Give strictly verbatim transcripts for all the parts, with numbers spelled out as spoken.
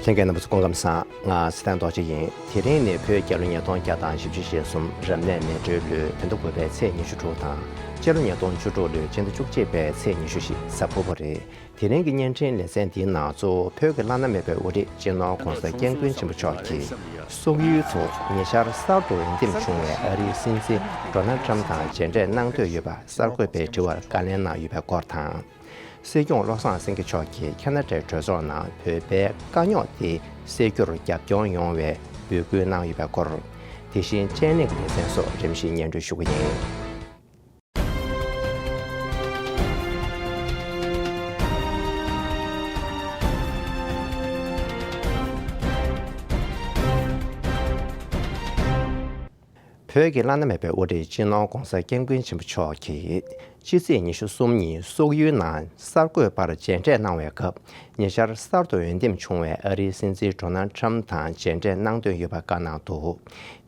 ལྷན་རྒྱས་རྣམ་པ་ཚོ་སྐུ་ཁམས་བཟང་། ང་ཚེ་བརྟན་རྡོ་རྗེ་ཡིན། དེ་རིང་ནི་བོད་རྒྱལ་ལོ་ཉིས་སྟོང་བརྒྱ་དང་བཞི་བཅུ་ཞེ་གསུམ་རབ་གནས་མེ་སྤྲེལ་ལོའི་བོད་ཟླ་དགུ་པའི་ཚེས་ཉི་ཤུ་དྲུག་དང་། སྤྱི་ལོ་ཉིས་སྟོང་བཅུ་དྲུག་ལོའི་སྤྱི་ཟླ་བཅུ་གཅིག་པའི་ཚེས་ཉི་ཤུ་བཞི་གཟའ་ཕུར་བུ་རེད། དེ་རིང་གི་བརྙན་འཕྲིན་ལེ་ཚན་འདིའི་ནང་གཙོ་བོ་བོད་ཀྱི་བླ་ན་མེད་པའི་དབུ་ཁྲིད་སྤྱི་ནོར་༧གོང་ས་༧སྐྱབས་མགོན་ཆེན་པོ་མཆོག་གིས་སོག་ཡུལ་དུ་ཉེ་ཆར་གསར་དུ་འོས་འདེམས་བྱུང་བའི་ཨ་རིའི་སྲིད་འཛིན་ཌོ་ནལ་ཊམ་དང་མཇལ་འཕྲད་གནང་འདོད་ཡོད་པ་གསར་འགོད་པའི་དྲི་བར་བཀའ་ལན་གནང་ཡོད་པའི་སྐོར་དང་། སྲིད་སྐྱོང་བློ་བཟང་སེང་གེ་མཆོག་གིས་ཁ་ན་ཌའི་གྲོས་ཚོགས་ནང་བོད་པའི་དཀའ་རྙོག་དེ་སེལ་རྒྱུར་རྒྱབ་སྐྱོར་ཡོང་བའི་འབོད་སྐུལ་གནང་ཡོད་པའི་སྐོར། དེ་བཞིན་ཅེན་ནིག་ལེ་ཚན་སོགས་རིམ་བཞིན་སྙན་སྒྲོན་ཞུ་གི་ཡིན། བོད་ཀྱི་བླ་ན་མེད་པའི་དབུ་ཁྲིད་སྤྱི་ནོར་༧གོང་ས་༧སྐྱབས་མགོན་ཆེན་པོ་མཆོག་གིས་ཕྱི་ཚེས་ཉི་ཤུ་གསུམ་ཉིན་སོག་ཡུལ་ནང་གསར་འགོད་པར་མཇལ་འཕྲད་གནང་བའི་སྐབས། ཉེ་ཆར་གསར་དུ་འོས་འདེམས་བྱུང་བའི་ཨ་རིའི་སྲིད་འཛིན་ཌོ་ནལ་ཊམ་དང་མཇལ་འཕྲད་གནང་འདོད་ཡོད་པ་བཀའ་གནང་འདུག་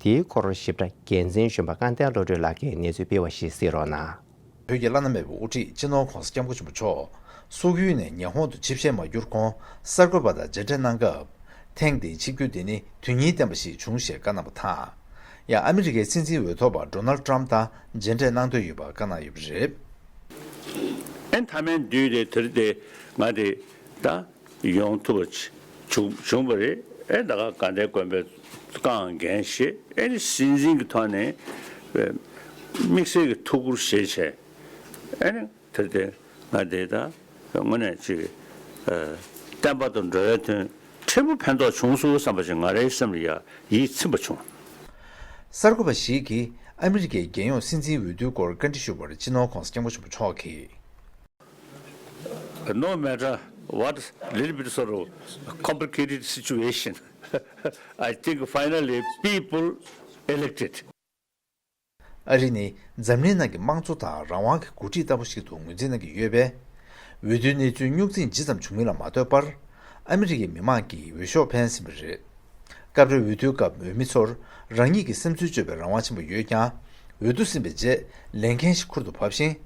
དེའི་སྐོར་ཞིབ་ཕྲ་འགན་འཛིན་གཞོན་པ་སྐལ་ལྡན་བློ་གྲོས་ལགས་ཀྱིས་གནས་ཚུལ་སྤེལ་བ་ཞིག་གསན་རོགས་གནང་། བོད་ཀྱི་བླ་ན་མེད་པའི་དབུ་ཁྲིད་སྤྱི་ནོར་༧གོང་ས་༧སྐྱབས་མགོན་ཆེན་པོ་མཆོག་སོག་ཡུལ་ནས་ཉི་ཧོང་དུ་ཆིབས་ཞལ་མ་བསྒྱུར་གོང་གསར་འགོད་པ་དང་མཇལ་འཕྲད་གནང་སྐབས། ཐེངས་འདིའི་ཆིབས་བསྒྱུར་འདི་ནི་དོན་སྙིང་ལྡན་པ་ཞིག་བྱུང་ཞེས་བཀའ་གནང་བ་དང་། ཡང་ཨ་མི་རི་ཀའི་སྲིད་འཛིན་འོས་ཐོབ་པ་ཌོ་ནལ་ཊམ་དང་མཇལ་འཕྲད་གནང་འདོད་ཡོད་པ་བཀའ་གནང་ཡོད་པ་རེད། ཨེ་མཐའ་མའི་དུས་དེ་དེར་དེ་ང་དེ་ད་ཡོང་ཐུབ་པ་བྱུང་བྱུང་བ་རེད། ཨེ་ད་ག་དགའ་ལྡན་དགོན་པའི་བསྐང་འགན་བཞེས། ཨེ་ནི་སྲིད་འཛིན་གྱི་ཐོག་ནས་དམིགས་བསལ་གྱི་ཐུགས་ཁུར་བཞེས་བྱས། ཨེ་ནི་དེར་དེ་ང་དེ་ད་དངོས་གནས་ཅིག་བསྟན་པ་དང་འགྲོ་བའི་དོན་ཕྲན་བུ་ཕན་ཐོགས་བྱུང་སོང་བསམ་པ་ཞིག་ང་རའི་སེམས་ལ་ཡ་ཡིད་ཚིམ་པ་བྱུང་། གསར་འགོད་པ་ཞིག་གིས་ཨ་མི་རི་ཀའི་རྒྱལ་ཡོངས་སྲིད་འཛིན་འོས་བསྡུའི་སྐོར་བཀའ་འདྲི་ཞུས་པར་སྤྱི་ནོར་༧གོང་ས་༧སྐྱབས་མགོན་ཆེན་པོ་མཆོག་གིས། No matter what little bit sort of complicated situation, I think finally people elected. ཨ་རི་ནི་འཛམ་གླིང་ནང་གི་དམངས་གཙོ་དང་རང་དབང་གི་འགོ་ཁྲིད་ལྟ་བུ་ཞིག་ཏུ་ངོས་འཛིན་གནང་གི་ཡོད་པས། འོས་བསྡུའི་གནས་ཚུལ་རྙོག་འཛིང་ཇི་ཙམ་བྱུང་མིན་ལ་མ་ལྟོས་པར། ཨ་མི་རི་ཀའི་མི་མང་གིས་འོས་ཤོག་འཕེན་ཟིན་པ་རེད། སྐབས་རེ་འོས་བསྡུའི་སྐབས་འོས་མི་ཚོར་རང་ཉིད་ཀྱི་བསམ་ཚུལ་བརྗོད་པའི་རང་དབང་ཆེན་པོ་ཡོད་ཀྱང་། འོས་བསྡུ་ཟིན་པའི་རྗེས་ལས་འགན་ཞིག་ཁུར་དུ་བབས་ཤིང་།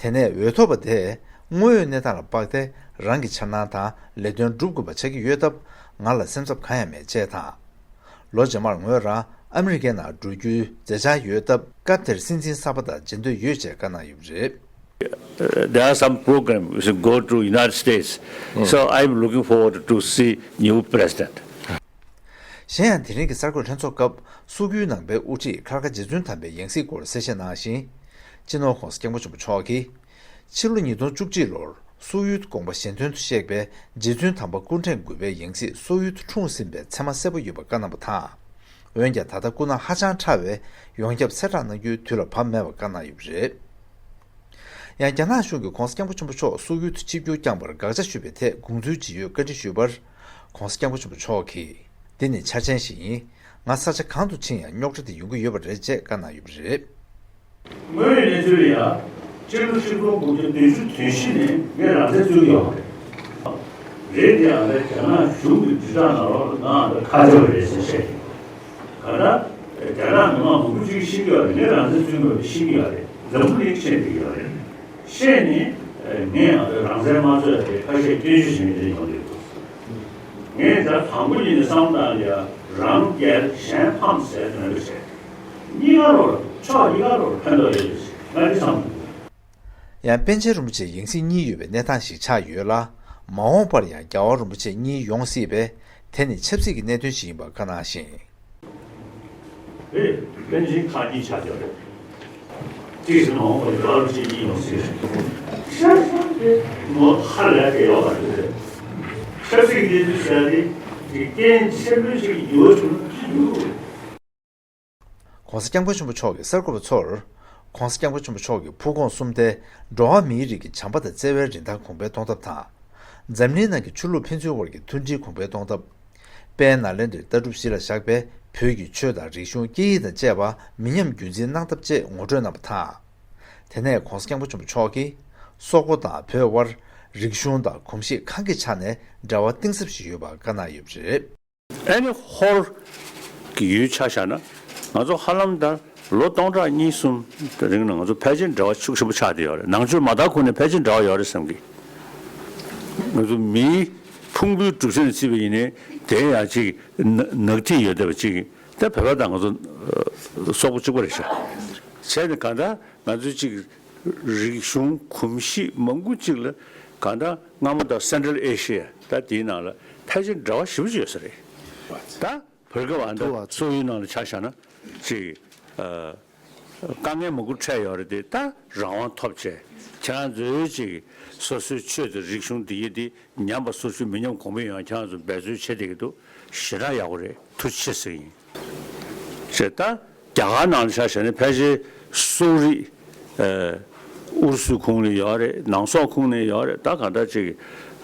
དེ་ནས་འོས་ཐོབ་པ་དེས་དངོས་ཡོད་གནས་སྟངས་ལ་དཔག་སྟེ་རང་གི་འཆར་སྣང་དང་ལས་དོན་སྒྲུབ་དགོས་པ་ཆགས་ཀྱི་ཡོད་སྟབས། ང་ལ་སེམས་འཚབ་གང་ཡང་མེད་ཅེས་དང་། ལོ་རྗེས་མར་ངོས་རང་ཨ་མི་རི་ཀའི་ནང་འགྲོ་རྒྱུའི་མཛད་འཆར་ཡོད་སྟབས། སྐབས་དེར་སྲིད་འཛིན་གསར་པ་དང་མཇལ་འདོད་ཡོད་ཅེས་བཀའ་གནང་ཡོད་པ་རེད། Uh, there are some programs which go to United States. So I'm looking forward to see new president. གཞན་ཡང་། དེ་རིང་གི་གསར་འགོད་ལྷན་ཚོགས་སྐབས། སོག་ཡུལ་ནང་པའི་དབུ་ཁྲིད་ཁ་ཁ་རྗེ་བཙུན་དམ་པའི་ཡང་སྲིད་སྐོར་གསལ་བཤད་གནང་ཞིང་། སྤྱི་ནོར་༧གོང་ས་༧སྐྱབས་མགོན་ཆེན་པོ་མཆོག་གིས། ཕྱི་ལོ་ཉིས་སྟོང་བཅུ་གཅིག་ལོར་སོག་ཡུལ་དུ་དགོངས་པ་གཞན་དོན་དུ་གཤེགས་པའི་རྗེ་བཙུན་དམ་པ་སྐུ་ཕྲེང་དགུ་པའི་ཡང་སྲིད་སོག་ཡུལ་དུ་འཁྲུངས་ཟིན་པའི་མཚན་མ་གསལ་པོ་ཡོད་པ་བཀའ་གནང་བ་དང་། འོན་ཀྱང་། ད་ལྟ་སྐུ་ན་ཧ་ཅང་ཕྲ་བས། ཡོངས་ཁྱབ་གསལ་བསྒྲགས་གནང་རྒྱུའི་དུས་ལ་བབ་མེད་པ་བཀའ་གནང་ཡོད་པ་རེད། ཡང་། རྒྱ་ནག་གཞུང་གིས་༧གོང་ས་༧སྐྱབས་མགོན་ཆེན་པོ་མཆོག་སོག་ཡུལ་དུ་ཆིབས་བསྒྱུར་བསྐྱངས་པར་དགག་བྱ་ཞུས་པའི་ཐད་དགོངས་ཚུལ་ཇི་ཡོད་བཀའ་འདྲི་ཞུས་པར། ༧གོང་ས་༧སྐྱབས་མགོན་ཆེན་པོ་མཆོག་གིས། འདི་ནི་འཆར་ཅན་ཞིག་ཡིན། ང་ས་ཆ་གང་དུ་ཕྱིན་ཡང་རྙོག་དྲ་དེ་ཡོང་གི་ཡོད་པ་རེད་ཅེས་བཀའ་གནང་ཡོད་པ་རེད། དངོས་ཡོད་གནས་ཚུལ་ལ་ཡང་། སྤྱི་ལོ་ཆིག་སྟོང་དགུ་བརྒྱ་བདུན་ཅུ་དོན་བཞི་ནས་ངས་རང་བཙན་རྩོད་ཀྱི་ཡོད་པ་རེད། རེད་དེ་ཡང་རྒྱ་ནག་གཞུང་གི་དྲིལ་བསྒྲགས་ནང་ལོགས་ལ་ང་ཨ་ཁ་ཆེ་བ་རེད་ཟེར་བཤད་ཀྱི་ཡོད། གང་ལྟར། རྒྱ་ནག་མི་མང་མང་པོ་ཅིག་ཤེས་ཀྱི་ཡོད་རེད། ངས་རང་བཙན་རྩོད་ཀྱི་ཡོད་རེད་ཤེས་ཀྱི་ཡོད་རེད། འཛམ་བུ་གླིང་ཤེས་བསྡད་ཀྱི་ཡོད་རེད། བཤད་ནས་ངས་ང་ཚོའི་རང་བཙན་མ་རྩོད་ཡ་དེ་ཁ་ཤས་སྐྱོན་བརྗོད་བྱེད་མཁན་དེ་ཡོང་གི་འདུག་ངས་ད་དང་པོ་ཉིད་ནས་བསམ་བློ་བཏང་ཡ། རང་རྒྱལ་གཞན་ཕམ་ཟེར་དོན་དུ་བྱས། གཉིས་ཀ་ལོར་ཕྱོགས་གཉིས་ཀ་ལོར་ཕན་ཐོགས་ཡོད་ཟེར་ང་འདི་བསམ་གྱི་འདུག་ཡང་པཎ་ཆེན་རིན་པོ་ཆེ་ཡང་སྲིད་གཉིས་ཡོད་པའི་གནས་སྟངས་ཤིག་ཆགས་ཡོད་ལ། མ་འོངས་པར་ཡང་རྒྱལ་བ་རིན་པོ་ཆེ་གཉིས་ཡོང་སྲིད་པས། དེ་ནི་ཆབ་སྲིད་ཀྱི་གནད་དོན་ཞིག་ཡིན་པར་བཀའ་གནང་ཞིང་། རེད། པཎ་ཆེན་ཁག་གཉིས་ཆགས་ཀྱི་ཡོད་རེད། གཅིག་ཟེར་ན་འོང་བ་རྒྱལ་བ་རིན་པོ་ཆེ་གཉིས་ཡོང་སྲིད་རེད། ཤ་ཤ་དེ་མོ་ཧ་ལས་ཀྱི་ཡོད་པ་རེད། ཆབ་སྲིད་ཀྱི་གནས་ཚུལ་ཟེར་ཡ་དེ་རྐྱེན་ཆེན་པོ་ཞིག་གི་འགྱུར་བ་བྱུང་གི་འདུག ༸གོང་ས་༸སྐྱབས་མགོན་ཆེན་པོ་མཆོག་གིས་གསར་འགོད་པ་ཚོར། ༸གོང་ས་༸སྐྱབས་མགོན་ཆེན་པོ་མཆོག་གི་ཕུགས་དགོངས་གསུམ་སྟེ། འགྲོ་བ་མིའི་རིགས་ཀྱི་བྱམས་པ་དང་བརྩེ་བའི་རིན་ཐང་གོང་འཕེལ་གཏོང་ཐབས་དང་། འཛམ་གླིང་ནང་གི་ཆོས་ལུགས་ཕན་ཚུན་དབར་གྱི་མཐུན་སྒྲིལ་གོང་འཕེལ་གཏོང་ཐབས། དཔལ་ནཱ་ལེནྡྲའི་ལྟ་གྲུབ་གཞི་ལ་བཞག་པའི་བོད་ཀྱི་ཆོས་དང་རིག་གཞུང་སྐད་ཡིག་དང་བཅས་པ་མི་ཉམས་རྒྱུན་འཛིན་གནང་ཐབས་བཅས་ངོ་སྤྲོད་གནང་བ་དང་། དེ་ནས་༸གོང་ས་༸སྐྱབས་མགོན་ཆེན་པོ་མཆོག་གིས་སོག་པོ་དང་བོད་དབར་རིག་གཞུང་དང་གོམས་གཤིས་གང་གི་ཆ་ནས་འབྲེལ་བ་གཏིང་ཟབ་ཞིག་ཡོད་པ་བཀའ་གནང་ཡོད་པ་རེད། ཨ་ནི་ཧོར་གྱི་ཡུལ་ཆ་བཞག་ན། ང་ཚོ་ཧ་ལམ་ད་ལོ་སྟོང་ཕྲག་གཉིས་གསུམ་རིང་ལ་ང་ཚོ་ཕལ་ཆེར་འབྲེལ་བ་ཤུགས་ཆེན་པོ་ཆགས་བསྡད་ཡོད་རེད། ནང་ཆོས་མ་དར་གོང་ནས་ཕལ་ཆེར་འབྲེལ་བ་ཡོད་རེད་བསམ་གི། ང་ཚོ་མིའི་ ཕུང་པོའི་གྲུབ་ཆ་ནས་བརྩིས་པ་ཡིན་ནའི་དེ་ཡང་ཅིག་ན་ནག་ཐིག་ཡོད་བསྡད་པ་ཅིག་ད་བོད་པ་དང་ང་ཚོ་ཨ་སོག་པོ་གཅིག་པ་རེད་ཤག་བྱས་ནས་གང་ལྟར་ང་ཚོའི་ཅིག་རིག་གཞུང་གོམས་གཤིས་མང་པོ་ཅིག་ལ་གང་ལྟར་སྔ་མོ་དང་Central Asia ད་དེའི་ནང་ལ་ཕལ་ཆེར་འདྲ་བ་ཞེ་པོ་ཅིག་ཡོད་ས་རེད། ད་བར་སྐབས་ཨ་ད་སོག་ཡུལ་ནང་ལ་ཆ་བཞག་ན་ཅིག་ཨ། དཀའ་ངལ་མང་པོ་འཕྲད་ཡོད་རེད་དེ་ད་རང་དབང་ཐོབ་བྱས་ཁྱེད་རང་ཚོའི་ཅིག་སོ་སོའི་ཆོས་དང་རིག་གཞུང་འདི་ཡི་འདི་ཉམས་པ་སོར་ཆུད་མི་ཉམས་གོང་འཕེལ་ཡོང་ཁྱེད་རང་ཚོ་འབད་རྩོལ་བྱེད་བསྡད་ཀྱི་འདུག་ཞེ་དྲག་ཡག་པོ་རེད། ཐུགས་རྗེ་ཆེ་ཟེར་གྱི་ཡིན། ཅེས་ད་རྒྱ་གར་ནང་ལ་ཆ་བཞག་ན་ཕལ་ཆེར་སོག་རིགས་ཨ་ཨུ་རུ་སུའི་ཁོངས་ནས་ཡོད་རེད། ནང་སོག་ཁོངས་ནས་ཡོད་རེད། ད་གང་ལྟར་ཅིག་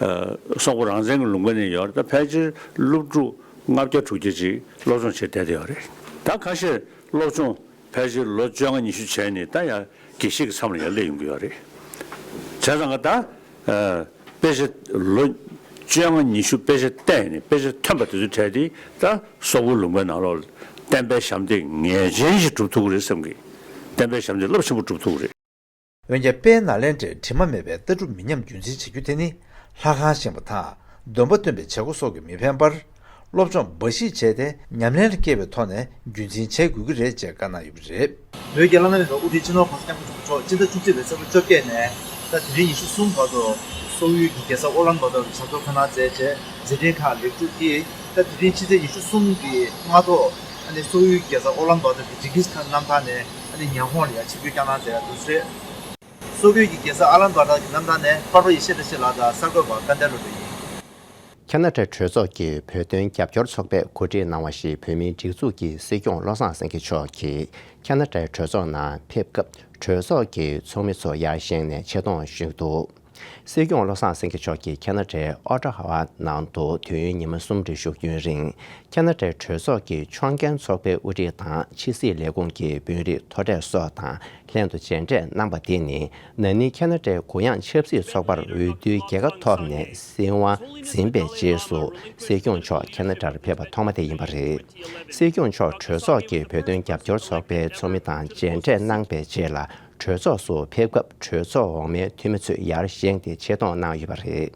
ཨ་སོག་པོ་རང་བཙན་གྱི་ལུང་པ་ནས་ཡོད་རེད། ད་ཕལ་ཆེར་སློབ་ཕྲུག་ལྔ་བརྒྱ་དྲུག་བརྒྱ་ཅིག་སློབ་སྦྱོང་བྱེད་བསྡད་དེ་ཡོད་རེད། ད་ཁ་ཤས་སློབ་སྦྱོང་ཕལ་ཆེར་ལོ་བཅོ་ལྔ་ཉི་ཤུ་བྱས་ནས་ད་ཡང་དགེ་བཤེས་ཀྱི་མཚམས་ལ་ཡང་སླེབས་ཡོང་གི་ཡོད་རེད། བྱས་ཙང་ཀ་ད་ཨ་དཔེ་ཆ་ལོ་བཅོ་ལྔ་ཉི་ཤུ་དཔེ་ཆ་བལྟས་ནས་དཔེ་ཆ་ཐོན་པ་དེ་ཚོའི་གྲས་དེ་ད་སོག་པོའི་ལུང་པའི་ནང་ལོགས་ལ་བསྟན་པའི་ཞབས་འདེགས་ངེས་ཅན་ཞིག་སྒྲུབ་ཐུབ་ཀྱི་རེད་བསམ་གི། བསྟན་པའི་ཞབས་འདེགས་རླབས་ཆེན་པོ་སྒྲུབ་ཐུབ་ཀྱི་རེད། འོན་ཀྱང་དཔལ་ནཱ་ལེནྡྲའི་དྲི་མ་མེད་པའི་ལྟ་གྲུབ་མི་ཉམས་རྒྱུན་འཛིན་བྱ་རྒྱུ་དེ་ནི་ལྷ་ཁང་བཞེངས་པ་དང་སྡོམ་པ་བཏོན་པའི་བྱེད་སྒོ་སོགས་ཀྱིས་མི་ཕན་པར། སློབ་སྦྱོང་འབའ་ཞིག་བྱས་ཏེ་ཉམས་ལེན་ལ་བསྐྱལ་བའི་ཐོག་ནས་རྒྱུན་འཛིན་བྱེད་དགོས་ཀྱི་རེད་ཅེས་བཀའ་གནང་ཡོད་པ་རེད། བོད་ཀྱི་བླ་ན་མེད་པའི་དབུ་ཁྲིད་སྤྱི་ནོར་༸གོང་ས་༸སྐྱབས་མགོན་ཆེན་པོ་མཆོག་སྤྱི་ཟླ་བཅུ་གཅིག་པའི་ཚེས་པ་བཅོ་བརྒྱད་ནས་ད་དེ་རིང་ཉི་ཤུ་གསུམ་བར་དུ་སོག་ཡུལ་གྱི་རྒྱལ་ས་ཨོ་ལན་སྦར་ཏུར་ཞབས་ཏོག་ཁ་སྣང་མཛད་བྱས་མཛད་འཕྲིན་ཁག་ལེགས་གྲུབ་ཀྱིས་ད་དེ་རིང་ཕྱི་ཚེས་ཉི་ཤུ་གསུམ་གྱི་སྔ་ཐོག་ཨ་ནི་སོག་ཡུལ་གྱི་རྒྱལ་ས་ཨོ་ལན་སྦར་ཏུར་གྱི་ཇིང་གིས་ཁཱན་གནམ་ཐང་ནས་ཨ་ནི་ཉི་ཧོང་ལ་ཡང་ཆིབས་བསྒྱུར་བསྐྱངས་གནང་མཛད་ཡ་འདུག་ཟེར། སོག་ཡུལ་གྱི་རྒྱལ་ས་ཨ་ལན་སྦར་ཏུར་གྱི་གནམ་ཐང་ནས་པར་པ་ཡེ་ཤེས་བཀྲ་ཤིས་ལགས་དང་གསར་འགོད་པ་སྐལ་ལྡན་བློ་གྲོས་ཡིན། ཁ་ན་ཌའི་གྲོས་ཚོགས་ཀྱི་བོད་དོན་རྒྱབ་སྐྱོར་ཚོགས་པས་གོ་སྒྲིག་གནང་བ་ཞིག་བོད་མིའི་སྒྲིག་འཛུགས་ཀྱི་སྲིད་སྐྱོང་བློ་བཟང་སེང་གེ་མཆོག་གིས་ཁ་ན་ཌའི་གྲོས་ཚོགས་ནང་ཕེབས་སྐབས་གྲོས་ཚོགས་ཀྱི་ཚོགས་མི་ཚོ་ཡར་བཞེངས་ནས་ཆེ་མཐོང་ཞུས་འདུག་སྲིད་སྐྱོང་བློ་བཟང་སེང་གེ་མཆོག་གིས་ཁ་ན་ཌའི་ཨོ་ཊ་ཧ་ཝ་ནང་དུ་དུས་ཡུན་ཉི་མ་གསུམ་རེ་བཞུགས་རྒྱུན་རིང་། ཁ་ན་ཌའི་གྲོས་ཚོགས་ཀྱི་ཕྱོགས་འགན་ཚོགས་པའི་དབུ་ཁྲིད་དང་ཕྱི་སྲིད་ལས་ཁུངས་ཀྱི་དཔོན་རིགས་མཐོ་གྲས་སོགས་དང་ལྷན་དུ་མཇལ་འཕྲད་གནང་པ་འདི་ནི་ན་ནིང་ཁ་ན་ཌའི་གུ་ཡངས་ཆབ་སྲིད་ཚོགས་པར་འོས་བསྡུའི་རྒྱལ་ཁ་ཐོབ་ནས་སྲིད་དབང་འཛིན་པའི་རྗེས་སུ་སྲིད་སྐྱོང་མཆོག་ཁ་ན་ཌར་ཕེབས་པ་ཐོག་མ་དེ་ཡིན་པ་རེད། སྲིད་སྐྱོང་མཆོག་གྲོས་ཚོགས་ཀྱི་བོད་དོན་རྒྱབ་སྐྱོར་ཚོགས་པའི་ཚོགས་མི་དང་མཇལ་འཕྲད་གནང་པའི་རྗེས་ལ་གྲོས་ཚོགས་སུ་ཕེབས་སྐབས་གྲོས་ཚོགས་འོག་མའི་འཐུས་མི་ཚོས་ཡར་བཞེངས་ཏེ་ཆེ་མཐོང་གནང་ཡོད་པ་རེད།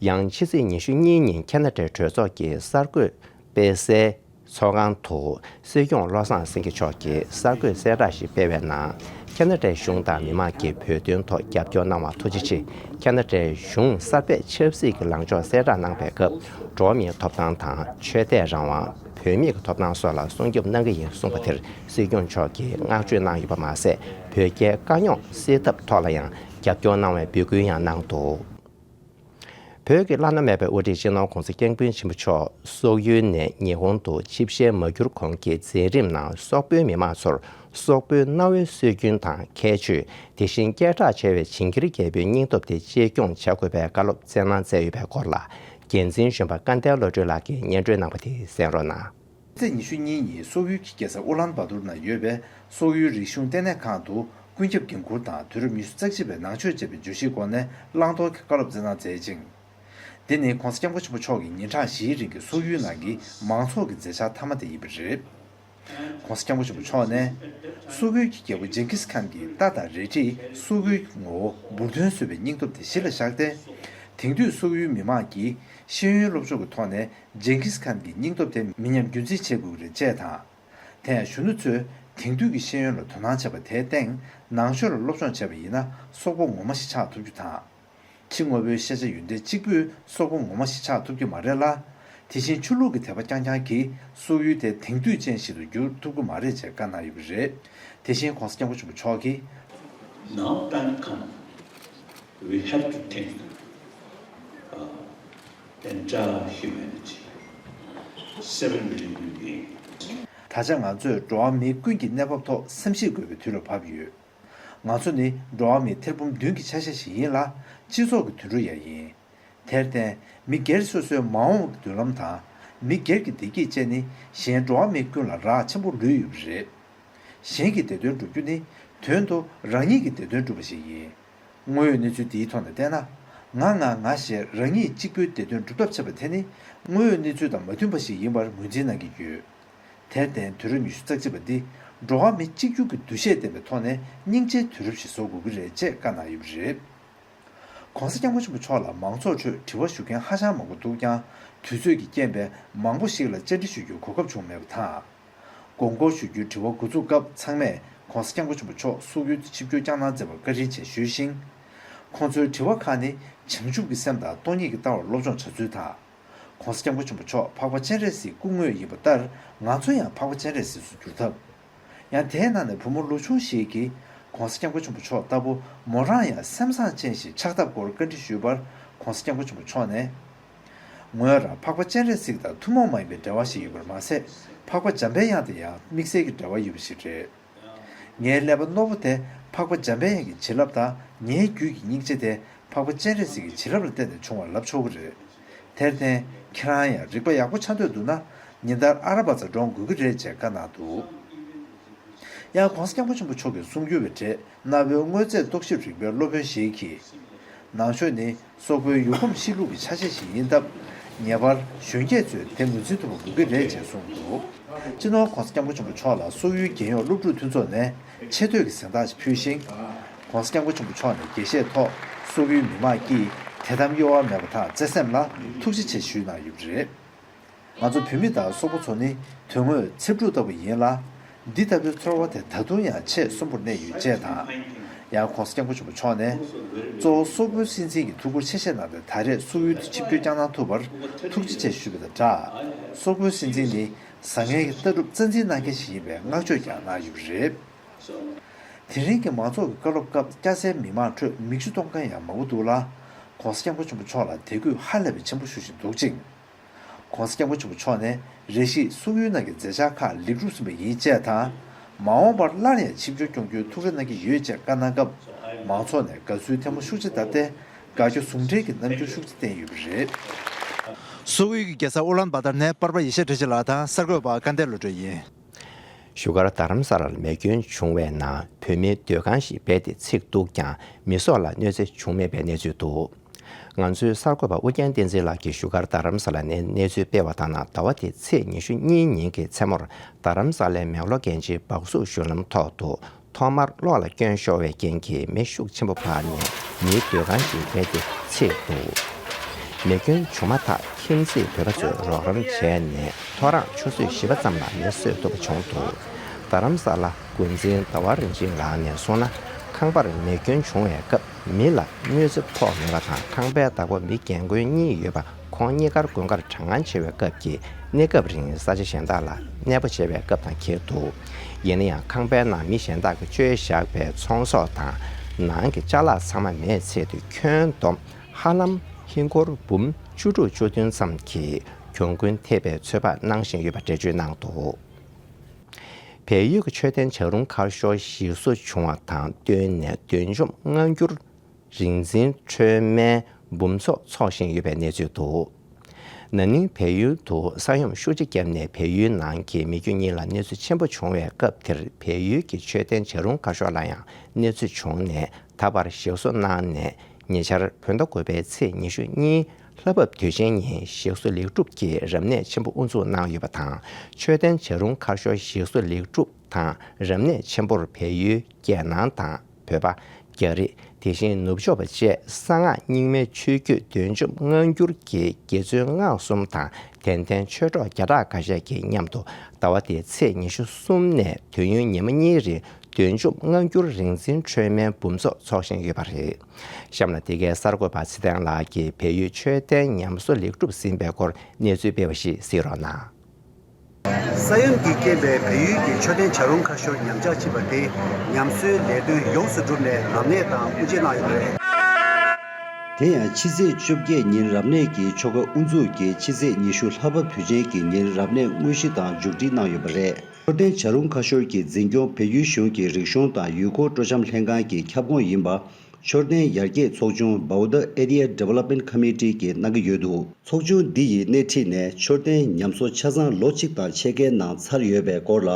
ཡང་ཕྱི་ཚེས་ཉི་ཤུ་གཉིས་ཉིན་ཁ་ན་ཌའི་གྲོས་ཚོགས་ཀྱི་གསར་འགོད་སྤེལ་སའི་ཚོགས་ཁང་དུ་སྲིད་སྐྱོང་བློ་བཟང་སེང་གེ་མཆོག་གིས་གསར་འགོད་གསལ་བསྒྲགས་ཤིག་སྤེལ་བའི་ནང་། ཁ་ན་ཌའི་གཞུང་དང་མི་མང་གིས་བོད་དོན་ཐོག་རྒྱབ་སྐྱོར་གནང་བར་ཐུགས་རྗེ་ཆེ། ཁ་ན་ཌའི་གཞུང་གསར་པས་ཆབ་སྲིད་ཀྱི་ལངས་ཕྱོགས་གསལ་བསྒྲགས་གནང་པའི་སྐབས་འགྲོ་བ་མིའི་ཐོབ་ཐང་དང་ཆོས་དད་རང་དབང་། བུད་མེད་ཀྱི་ཐོབ་ཐང་སོགས་ལ་སྲུང་སྐྱོབ་གནང་གི་ཡིན་གསུངས་པ་དེར་སྲིད་སྐྱོང་མཆོག་གིས་བསྔགས་བརྗོད་གནང་ཡོད་པ་མ་ཟད། བོད་རྒྱའི་དཀའ་རྙོག་སེལ་ཐབས་ཐོག་ལ་ཡང་རྒྱབ་སྐྱོར་གནང་བའི་འབོད་སྐུལ་ཡང་གནང་འདུག་བོད་ཀྱི་བླ་ན་མེད་པའི་དབུ་ཁྲིད་སྤྱི་ནོར་༸གོང་ས་༸སྐྱབས་མགོན་ཆེན་པོ་མཆོག་སོག་ཡུལ་ནས་ཉི་ཧོང་དུ་ཆིབས་ཞལ་མ་བསྒྱུར་གོང་གི་མཛད་རིམ་ནང་སོག་པོའི་མི་མང་ཚོར་སོག་པོའི་གནའ་བོའི་སྲོལ་རྒྱུན་དང་ཁྱད་ཆོས། དེ་བཞིན་སྐད་གྲགས་ཆེ་བའི་བྱིན་གྱིས་རྒྱལ་པོའི་སྙིང་སྟོབས་དེ་གཅེས་སྐྱོང་བྱ་དགོས་པའི་བཀའ་སློབ་སྩལ་གནང་མཛད་ཡོད་པའི་སྐོར་ལ། འགན་འཛིན་གཞོན་པ་སྐལ་ལྡན་བློ་གྲོས་ལགས་ཀྱིས་སྙན་སྒྲོན་གནང་བ་དེ་གསན་རོགས་གནང་། ཕྱི་ཚེས་ཉི་ཤུ་གཉིས་ཉིན་སོག་ཡུལ་གྱི་རྒྱལ་ས་ཨུ་ལན་བ་ཏུར་ན་ཡོད་པའི་སོག་ཡུལ་རིག་གཞུང་ལྟེ་གནས་ཁང་དུ་ཀུན་ཁྱབ་འགན་འཁུར་དང་དུས་རབས་ཉི་ཤུ་རྩ་གཅིག་པའི་ནང་ཆོས་ཅེས་པའི་བརྗོད་གཞིའི་སྒོ་ནས་བླང་དོར་གྱི་བཀའ་སློབ་སྩལ་གནང་མཛད་ཅིང་། འདི་ནི་༸གོང་ས་༸སྐྱབས་མགོན་ཆེན་པོ་མཆོག་གིས་ཉིན་གྲངས་བཞིའི་རིང་གི་སོག་ཡུལ་ནང་གི་མང་ཚོགས་ཀྱི་མཛད་འཆར་མཐའ་མ་དེ་ཡིན་པ་རེད། ༸གོང་ས་༸སྐྱབས་མགོན་ཆེན་པོ་མཆོག་ནས། སོག་ཡུལ་གྱི་རྒྱལ་པོ་ཇིང་གིས་ཁཱན་གྱི་རྟ་དང་རལ་གྲིས་སོག་ཡུལ་གྱི་ངོ་བོ་འབུར་ཐོན་བཟོས་པའི་སྙིང་སྟོབས་དེ་གཞི་ལ་བཞག་སྟེ། དེང་དུས་སོག་ཡུལ་མི་མང་གིས་ཤེས་ཡོན་སློབ་སྦྱོང་གི་ཐོག་ནས་ཇིང་གིས་ཁཱན་གྱི་སྙིང་སྟོབས་དེ་མི་ཉམས་རྒྱུན་འཛིན་བྱེད་དགོས་ཀྱི་རེད་ཅེས་དང་། དེ་ཡང་གཞོན་ནུ་ཚོས་དེང་དུས་ཀྱི་ཤེས་ཡོན་ལ་དོ་སྣང་བྱེད་པ་དེའི་སྟེང་ནང་ཆོས་ལ་སློབ་སྦྱོང་བྱས་པ་ཡིན་ན་སོག་པོ་ངོ་མ་ཞིག་ཆགས་ཐུབ་རྒྱུ་དང་། ཕྱི་དངོས་པོའི་ཤེས་བྱ་ཡོན་ཏན་གཅིག་པུས་སོག་པོ་ངོ་མ་ཞིག་ཆགས་ཐུབ་ཀྱི་མ་རེད་ལ། དེ་བཞིན་ཆོས་ལུགས་ཀྱི་དད་པ་རྐྱང་རྐྱང་གིས་སོག་ཡུལ་དེ་དེང་དུས་ཅན་ཞིག་ཏུ་འགྱུར་ཐུབ་ཀྱི་མ་རེད་ཅེས་བཀའ་གནང་ཡོད་པ་རེད། དེ་བཞིན་༸གོང་ས་༸སྐྱབས་མགོན་ཆེན་པོ་མཆོག་གིས། Now time come, we have to think, uh, entire humanity, seven billion beings. ད་ཆ་ང་ཚོས་འགྲོ་བ་མི་ཀུན་གྱི་གནས་བབ་ཐོག་བསམ་གཞིག་དགོས་པའི་དུས་ལ་བབ་ཡོད། ང་ཚོ་ནི་འགྲོ་བ་མིའི་ཐེར་འབུམ་བདུན་གྱི་ཆ་ཤས་ཤིག་ཡིན་ལ། སྤྱི་ཚོགས་ཀྱི་དུད་འགྲོ་ཡང་ཡིན། དེར་བརྟེན། མི་སྒེར་སོ་སོའི་མ་འོངས་ཀྱི་མདུན་ལམ་དང་། མི་སྒེར་གྱི་བདེ་སྐྱིད་བཅས་ནི་གཞན་འགྲོ་བ་མི་ཀུན་ལ་རག་ཆེན་པོ་ལུས་ཡོད་པ་རེད། གཞན་གྱི་བདེ་དོན་སྒྲུབ་རྒྱུ་ནི་དོན་དུ་རང་ཉིད་ཀྱི་བདེ་དོན་སྒྲུབ་པ་ཞིག་ཡིན། དངོས་ཡོད་གནས་ཚུལ་འདིའི་ཐོག་ནས་བལྟས་ན། ང་ང་ང་ཞེས་རང་ཉིད་གཅིག་པུའི་བདེ་དོན་སྒྲུབ་ཐབས་བྱེད་པ་དེ་ནི་དངོས་ཡོད་གནས་ཚུལ་དང་མ་མཐུན་པ་ཞིག་ཡིན་པར་ངོས་འཛིན་གནང་གི་ཡོད། དེར་བརྟེན་དུས་རབས་ཉི་ཤུ་རྩ་གཅིག་པ་འདི་འགྲོ་བ་མི་གཅིག་གྱུར་གྱི་འདུ་ཤེས་ལྡན་པའི་ཐོག་ནས་སྙིང་རྗེའི་དུས་རབས་ཤིག་བཟོ་དགོས་ཀྱི་རེད་ཅེས་བཀའ་གནང་ཡོད་པ་རེད། ༧གོང་ས་༧སྐྱབས་མགོན་ཆེན་པོ་མཆོག་ལ་མང་ཚོགས་ཁྲོད་དྲི་བ་ཞུ་མཁན་ཧ་ཅང་མང་པོ་འདུག་ཀྱང་། དུས་ཚོད་ཀྱི་རྐྱེན་པས་མང་པོ་ཞིག་ལ་བཅར་འདྲི་ཞུ་རྒྱུའི་གོ་སྐབས་བྱུང་མེད་པ་དང་། དགོངས་སྐོར་ཞུ་རྒྱུའི་དྲི་བ་འགོ་འཛུགས་སྐབས་ཚང་མས་༧གོང་ས་༧སྐྱབས་མགོན་ཆེན་པོ་མཆོག་སོག་ཡུལ་དུ་ཆིབས་བསྒྱུར་བསྐྱངས་གནང་མཛད་པར་བཀའ་དྲིན་ཆེ་ཞུས་ཤིང་། ཁོང་ཚོའི་དྲི་བ་ཁག་ནི་བྱང་ཆུབ་ཀྱི་སེམས་དང་སྟོང་ཉིད་ཀྱི་ལྟ་བར་སློབ་སྦྱོང་བྱ་ཚུལ་དང་། ༧གོང་ས་༧སྐྱབས་མགོན་ཆེན་པོ་མཆོག་འཕགས་པ་སྤྱན་རས་གཟིགས་སྐུ་དངོས་ཡིན་པ་ལྟར། ང་ཚོ་ཡང་འཕགས་པ་སྤྱན་རས་གཟིགས་སུ་འགྱུར་ཐབས། ཡང་དེའི་ནང་ནས་བུ་མོ་ལོ་ཆུང་ཞིག་གིས་༧གོང་ས་༧སྐྱབས་མགོན་ཆེན་པོ་མཆོག་ལྟ་བུ་མོ་རང་ཡང་སེམས་བཟང་ཅན་ཞིག་ཆགས་ཐབས་སྐོར་བཀའ་འདྲི་ཞུས་པར། ༧གོང་ས་༧སྐྱབས་མགོན་ཆེན་པོ་མཆོག་ནས། ངོས་རང་འཕགས་པ་སྤྱན་རས་གཟིགས་དང་ཐུན་མོང་མ་ཡིན་པའི་འབྲེལ་བ་ཞིག་ཡོད་པར་མ་ཟད། འཕགས་པ་འཇམ་པའི་དབྱངས་དང་ཡང་དམིགས་བསལ་གྱི་འབྲེལ་བ་ཡོད་པ་ཞིག་རེད། ངའི་ཀླད་པ་རྣོ་པོ་དེ་འཕགས་པ་འཇམ་པའི་དབྱངས་ཀྱི་བྱིན་རླབས་དང་། ངའི་རྒྱུད་ཀྱི་སྙིང་རྗེ་དེ་འཕགས་པ་སྤྱན་རས་གཟིགས་ཀྱི་བྱིན་རླབས་ལ་བརྟེན་ནས་བྱུང་བ་ལབ་ཆོག་གི་རེད། དེར་བརྟེན། ཁྱེད་རང་ཡང་རིག་པ་ཡག་པོ་ཆགས་འདོད་འདུག་ན། ཉིན་ལྟར་ཨ་ར་བ་ཛ་འགྲོ་དགོས་ཀྱི་རེད་ཅེས་བཀའ་གནང་འདུག་ཡང་༧གོང་ས་༧སྐྱབས་མགོན་ཆེན་པོ་མཆོག་གིས་གསུང་རྒྱུ་བའི་གྲས་གནའ་བོའི་དངོས་རྫས་རྟོག་ཞིབ་རིག་པའི་སློབ་དཔོན་ཞིག་གིས། ནང་ཆོས་ནི་སོག་པོའི་ཡུལ་ཁམས་གཤིས་ལུགས་ཀྱི་ཆ་ཤས་ཤིག་ཡིན་སྟབས། ངེས་པར་གཞོན་སྐྱེས་ཚོས་དེ་ངོས་འཛིན་ཐུབ་པ་དགོས་ཀྱི་རེད་ཅེས་གསུངས་འདུག་སྤྱི་ནོར་༧གོང་ས་༧སྐྱབས་མགོན་ཆེན་པོ་མཆོག་ལ་སོག་ཡུལ་རྒྱལ་ཡོངས་སློབ་ཕྲུག་མཐུན་ཚོགས་ནས་ཆེ་བསྟོད་ཀྱི་གཟེངས་རྟགས་ཤིག་ཕུལ་ཞིང་། ༧གོང་ས་༧སྐྱབས་མགོན་ཆེན་པོ་མཆོག་ནས་དགྱེས་བཞེས་ཐོག་སོག་ཡུལ་མི་མང་གིས་དད་དམ་གཡོ་བ་མེད་པ་དང་བརྩེ་སེམས་ལ་ཐུགས་རྗེ་ཆེ་ཞུས་གནང་ཡོད་པ་རེད། ང་ཚོ་བོད་མི་དང་སོག་པོ་ཚོ་ནི་དོན་དངོས་ཚེ་འབྲུ་ལྟ་བུ་ཡིན་ལ། འདི་ལྟ་བུའི་ཚོར་བ་དེ་ད་དུང་ཡང་ཆེས་གསོན་པོར་གནས་ཡོད་ཅེས་དང་། ཡང་༧གོང་ས་༧སྐྱབས་མགོན་ཆེན་པོ་མཆོག་ནས། གཙོ་བོ་སོག་པོའི་སྲིད་འཛིན་གྱི་ཐུགས་ཁུར་ཆེ་བཞེས་གནང་སྟེ་ད་རེས་སོག་ཡུལ་དུ་ཆིབས་བསྒྱུར་བསྐྱངས་གནང་ཐུབ་པར་ཐུགས་རྗེ་ཆེ་ཞུས་པ་དང་སྦྲགས། སོག་པོའི་སྲིད་འཛིན་ནི་བཟང་ངན་གྱི་ལྟ་གྲུབ་རྩ་འཛིན་གནང་མཁན་ཞིག་ཡིན་པའི་བསྔགས་བརྗོད་ཀྱང་གནང་ཡོད་པ་རེད། དེ་རིང་གི་མང་ཚོགས་ཀྱི་བཀའ་སློབ་སྐབས་སྐྱ་སེར་མི་མང་ཁྲོད་མིག་ཆུ་གཏོང་མཁན་ཡང་མང་པོ་འདུག་ལ། ༧གོང་ས་༧སྐྱབས་མགོན་ཆེན་པོ་མཆོག་ལ་དད་གུས་ཧ་ལས་པའི་ཆེན་པོ་ཞུ་བཞིན་འདུག་ཅིང་། ༧གོང་ས་༧སྐྱབས་མགོན་ཆེན་པོ་མཆོག་ནས་རེ་ཞིག་སོག་ཡུལ་ནང་གི་མཛད་འཆར་ཁག་ལེགས་གྲུབ་ཟིན་པ་ཡིན་ཅེས་དང་། མ་འོངས་པར་སླར་ཡང་ཆིབས་བསྒྱུར་སྐྱོང་རྒྱུའི་ཐུགས་རེ་གནང་གི་ཡོད་ཅེས་བཀའ་གནང་སྐབས། མང་ཚོགས་ནས་དགའ་བསུའི་ཐལ་མོ་ཤུགས་ཆེ་བརྡབས་ཏེ། དགའ་སྐྱོ་ཟུང་འབྲེལ་གྱི་རྣམ་འགྱུར་ཤུགས་ཆེ་བསྟན་ཡོད་པ་རེད། སོག་ཡུལ་གྱི་རྒྱལ་ས་ཨུ་ལན་བ་ཏར་ནས་པར་པ་ཡེ་ཤེས་བཀྲ་ཤིས་ལགས་དང་གསར་འགོད་པ་སྐལ་ལྡན་བློ་གྲོས་ཡིན། བཞུགས་སྒར་རྡ་རམ་ས་ལར་མེ་སྐྱོན་བྱུང་བའི་ནང་བོད་མིའི་སྡོད་ཁང་ཞིག་རྦད་དེ་འཚིག་འདུག་ཀྱང་མི་སྲོག་ལ་གནོད་འཚེ་བྱུང་མེད་པའི་གནས་ཚུལ་འདུག་ང་ཚོའི་གསར་འགོད་པ་ཨུ་རྒྱན་བསྟན་འཛིན་ལགས་ཀྱིས་བཞུགས་སྒར་རྡ་རམ་ས་ལ་ནས་གནས་ཚུལ་སྤེལ་བ་ལྟར་ན། ཟླ་བ་འདིའི་ཚེས་ཉི་ཤུ་གཉིས་ཉིན་གྱི་མཚན་མོར་རྡ་རམ་ས་ལའི་མེག་ལོར་རྒྱལ་སྤྱིའི་སྦག་སུག་གཞུང་ལམ་ཐོག་ཏུ་ཐོག་མར་གློག་ལ་སྐྱོན་ཤོར་བའི་རྐྱེན་གྱིས་མེ་ཤུགས་ཆེན་པོ་འཕར་ནས་མིའི་སྡོད་ཁང་ཞིག་རྦད་དེ་འཚིག་འདུག་མེ་སྐྱོན་བྱུང་མ་ཐག་ཁྱིམ་མཚེས་བོད་པ་ཚོས་རོགས་རམ་བྱས་ནས་ཐོ་རངས་ཆུ་ཚོད་བཞི་པ་ཙམ་ལ་མེ་གསོད་ཐུབ་པ་བྱུང་འདུག་རྡ་རམ་ས་ལ་འགོ་འཛིན་ཟླ་བ་རིན་ཆེན་ལགས་ནས་གསུངས་ན། ཁང་པར་མེ་སྐྱོན་བྱུང་བའི་སྐབས་མི་ལ་གནོད་འཚེ་ཕོག་མེད་པ་དང་། ཁང་པའི་བདག་པོ་མི་རྒན་རྒོན་གཉིས་ཡོད་པ། ཁོང་གཉིས་ཀར་དགུན་ཁར་གྲང་ངར་ཆེ་བའི་སྐབས་ཀྱི་གནས་སྐབས་རིང་ས་ཆ་གཞན་དག་ལ་གནས་སྤོ་བྱས་པའི་སྐབས་དང་འཁེལ་འདུག་ཡིན་ན་ཡང་ཁང་པའི་ནང་མི་གཞན་དག་གིས་བཅོས་བཞག་པའི་ཚོང་ཟོག་དང་ནང་གི་ཅ་ལག་ཚང་མ་མེས་ཚིག་སྟེ་ཁྱོན་བསྡོམས་ཧ་ལམ་ཧིན་སྒོར་འབུམ་བཅུ་དྲུག་བཅུ་བདུན་ཙམ་གྱི་གྱོང་གུན་ཐེབས་པའི་ཚོད་དཔག་གནང་བཞིན་ཡོད་པ་འགྲེལ་བརྗོད་གནང་འདུག་བལ་ཡུལ་གྱི་མཆོད་རྟེན་བྱ་རུང་ཁ་ཤོར་ཞིག་གསོ་བྱུང་བ་དང་བསྟུན་ནས་བདུད་འཇོམས་སྔ་འགྱུར་རིག་འཛིན་སྲོལ་མའི་འབུམ་ཚོགས་འཚོགས་བཞིན་ཡོད་པའི་གནས་ཚུལ་འདུག་ན་ནིང་བལ་ཡུལ་དུ་ས་ཡོམ་ཤུགས་ཆེ་བརྒྱབ་ནས་བལ་ཡུལ་ནང་གི་མི་རྒྱུ་གཉིས་ལ་གནོད་འཚེ་ཆེན་པོ་བྱུང་བའི་སྐབས་དེར། བལ་ཡུལ་གྱི་མཆོད་རྟེན་བྱ་རུང་ཁ་ཤོར་ལ་ཡང་གནོད་འཚེ་བྱུང་ནས། ད་བར་ཞིག་གསོ་གནང་ནས་ཉེ་ཆར་བོད་ཟླ་དགུ་པའི་ཚེས་ཉི་ཤུ་གཉིས་ལྷ་བབས་དུས་ཆེན་ཉིན་ཞིག་གསོ་ལེགས་གྲུབ་ཀྱི་རབ་གནས་ཆེན་པོ་དབུ་འཛུགས་གནང་ཡོད་པ་དང་། མཆོད་རྟེན་བྱ་རུང་ཁ་ཤོར་ཞིག་གསོ་ལེགས་གྲུབ་དང་རབ་གནས་ཆེན་པོར་བལ་ཡུལ། རྒྱལ་ནང་དང་བོད་པ། རྒྱ་རིགས། དེ་བཞིན་ནུབ་ཕྱོགས་པ་བཅས་གསང་སྔགས་རྙིང་མའི་ཆོས་བརྒྱུད་བདུད་འཇོམས་སྔ་འགྱུར་གྱི་དགེ་ཚུལ་སྔགས་གསུམ་དང་། དད་ལྡན་ཆོས་གྲོགས་བརྒྱ་ཕྲག་ཁ་ཤས་ཀྱིས་མཉམ་དུ་ཟླ་བ་འདིའི་ཚེས་ཉི་ཤུ་གསུམ་ནས་དུས་ཡུན་ཉི་མ་གཉིས་རིང་བདུད་འཇོམས་སྔ་འགྱུར་རིག་འཛིན་སྲོལ་མའི་འབུམ་ཚོགས་འཚོགས་བཞིན་ཡོད་པ་རེད། གཤམ་ལ་འདི་གའི་གསར་འགོད་པ་ཚེ་བརྟན་ལགས་ཀྱིས་བལ་ཡུལ་མཆོད་རྟེན་ཉམས་གསོ་ལེགས་གྲུབ་ཟིན་པའི་སྐོར་གནས་ཚུལ་སྤེལ་བ་ཞིག་གཟིགས་རོགས་གནང་། ས་ཡོམ་གྱི་རྐྱེན་པས་བལ་ཡུལ་གྱི་མཆོད་རྟེན་བྱ་རུང་ཁ་ཤོར་ཉམས་ཆག་ཕྱིན་པ་དེ་ཉམས་གསོའི་ལས་དོན་ཡོངས་སུ་གྲུབ་ནས་རབ་གནས་དང་དབུ་འབྱེད་གནང་ཡོད་པ་རེད། དེ་ཡང་ཕྱི་ཚེས་བཅོ་བརྒྱད་ཉིན་རབ་གནས་ཀྱི་ཆོ་ག་དབུ་འཛུགས་ཀྱིས་ཕྱི་ཚེས་ཉི་ཤུ་ལྷ་བབས་དུས་ཆེན་གྱི་ཉིན་རབ་གནས་དངོས་གཞི་དང་མཇུག་སྒྲིལ་གནང་ཡོད་པ་རེད། མཆོད་རྟེན་བྱ་རུང་ཁ་ཤོར་གྱི་འཛིན་སྐྱོང་བལ་ཡུལ་གཞུང་གི་རིག་གཞུང་དང་ཡུལ་སྐོར་སྤྲོ་འཆམ་ལྷན་ཁང་གི་ཁྱབ་ཁོངས་ཡིན་པ། མཆོད་རྟེན་ཡར་རྒྱས་ཚོགས་ཆུང་Bauda Area Development Committee གིས་གནང་གི་ཡོད་འདུག་ཚོགས་ཆུང་འདི་ཡིས་སྣེ་ཁྲིད་ནས་མཆོད་རྟེན་ཉམས་གསོ་ཆ་ཚང་ལོ་གཅིག་དང་ཕྱེད་ཀའི་ནང་ཚར་ཡོད་པའི་སྐོར་ལ།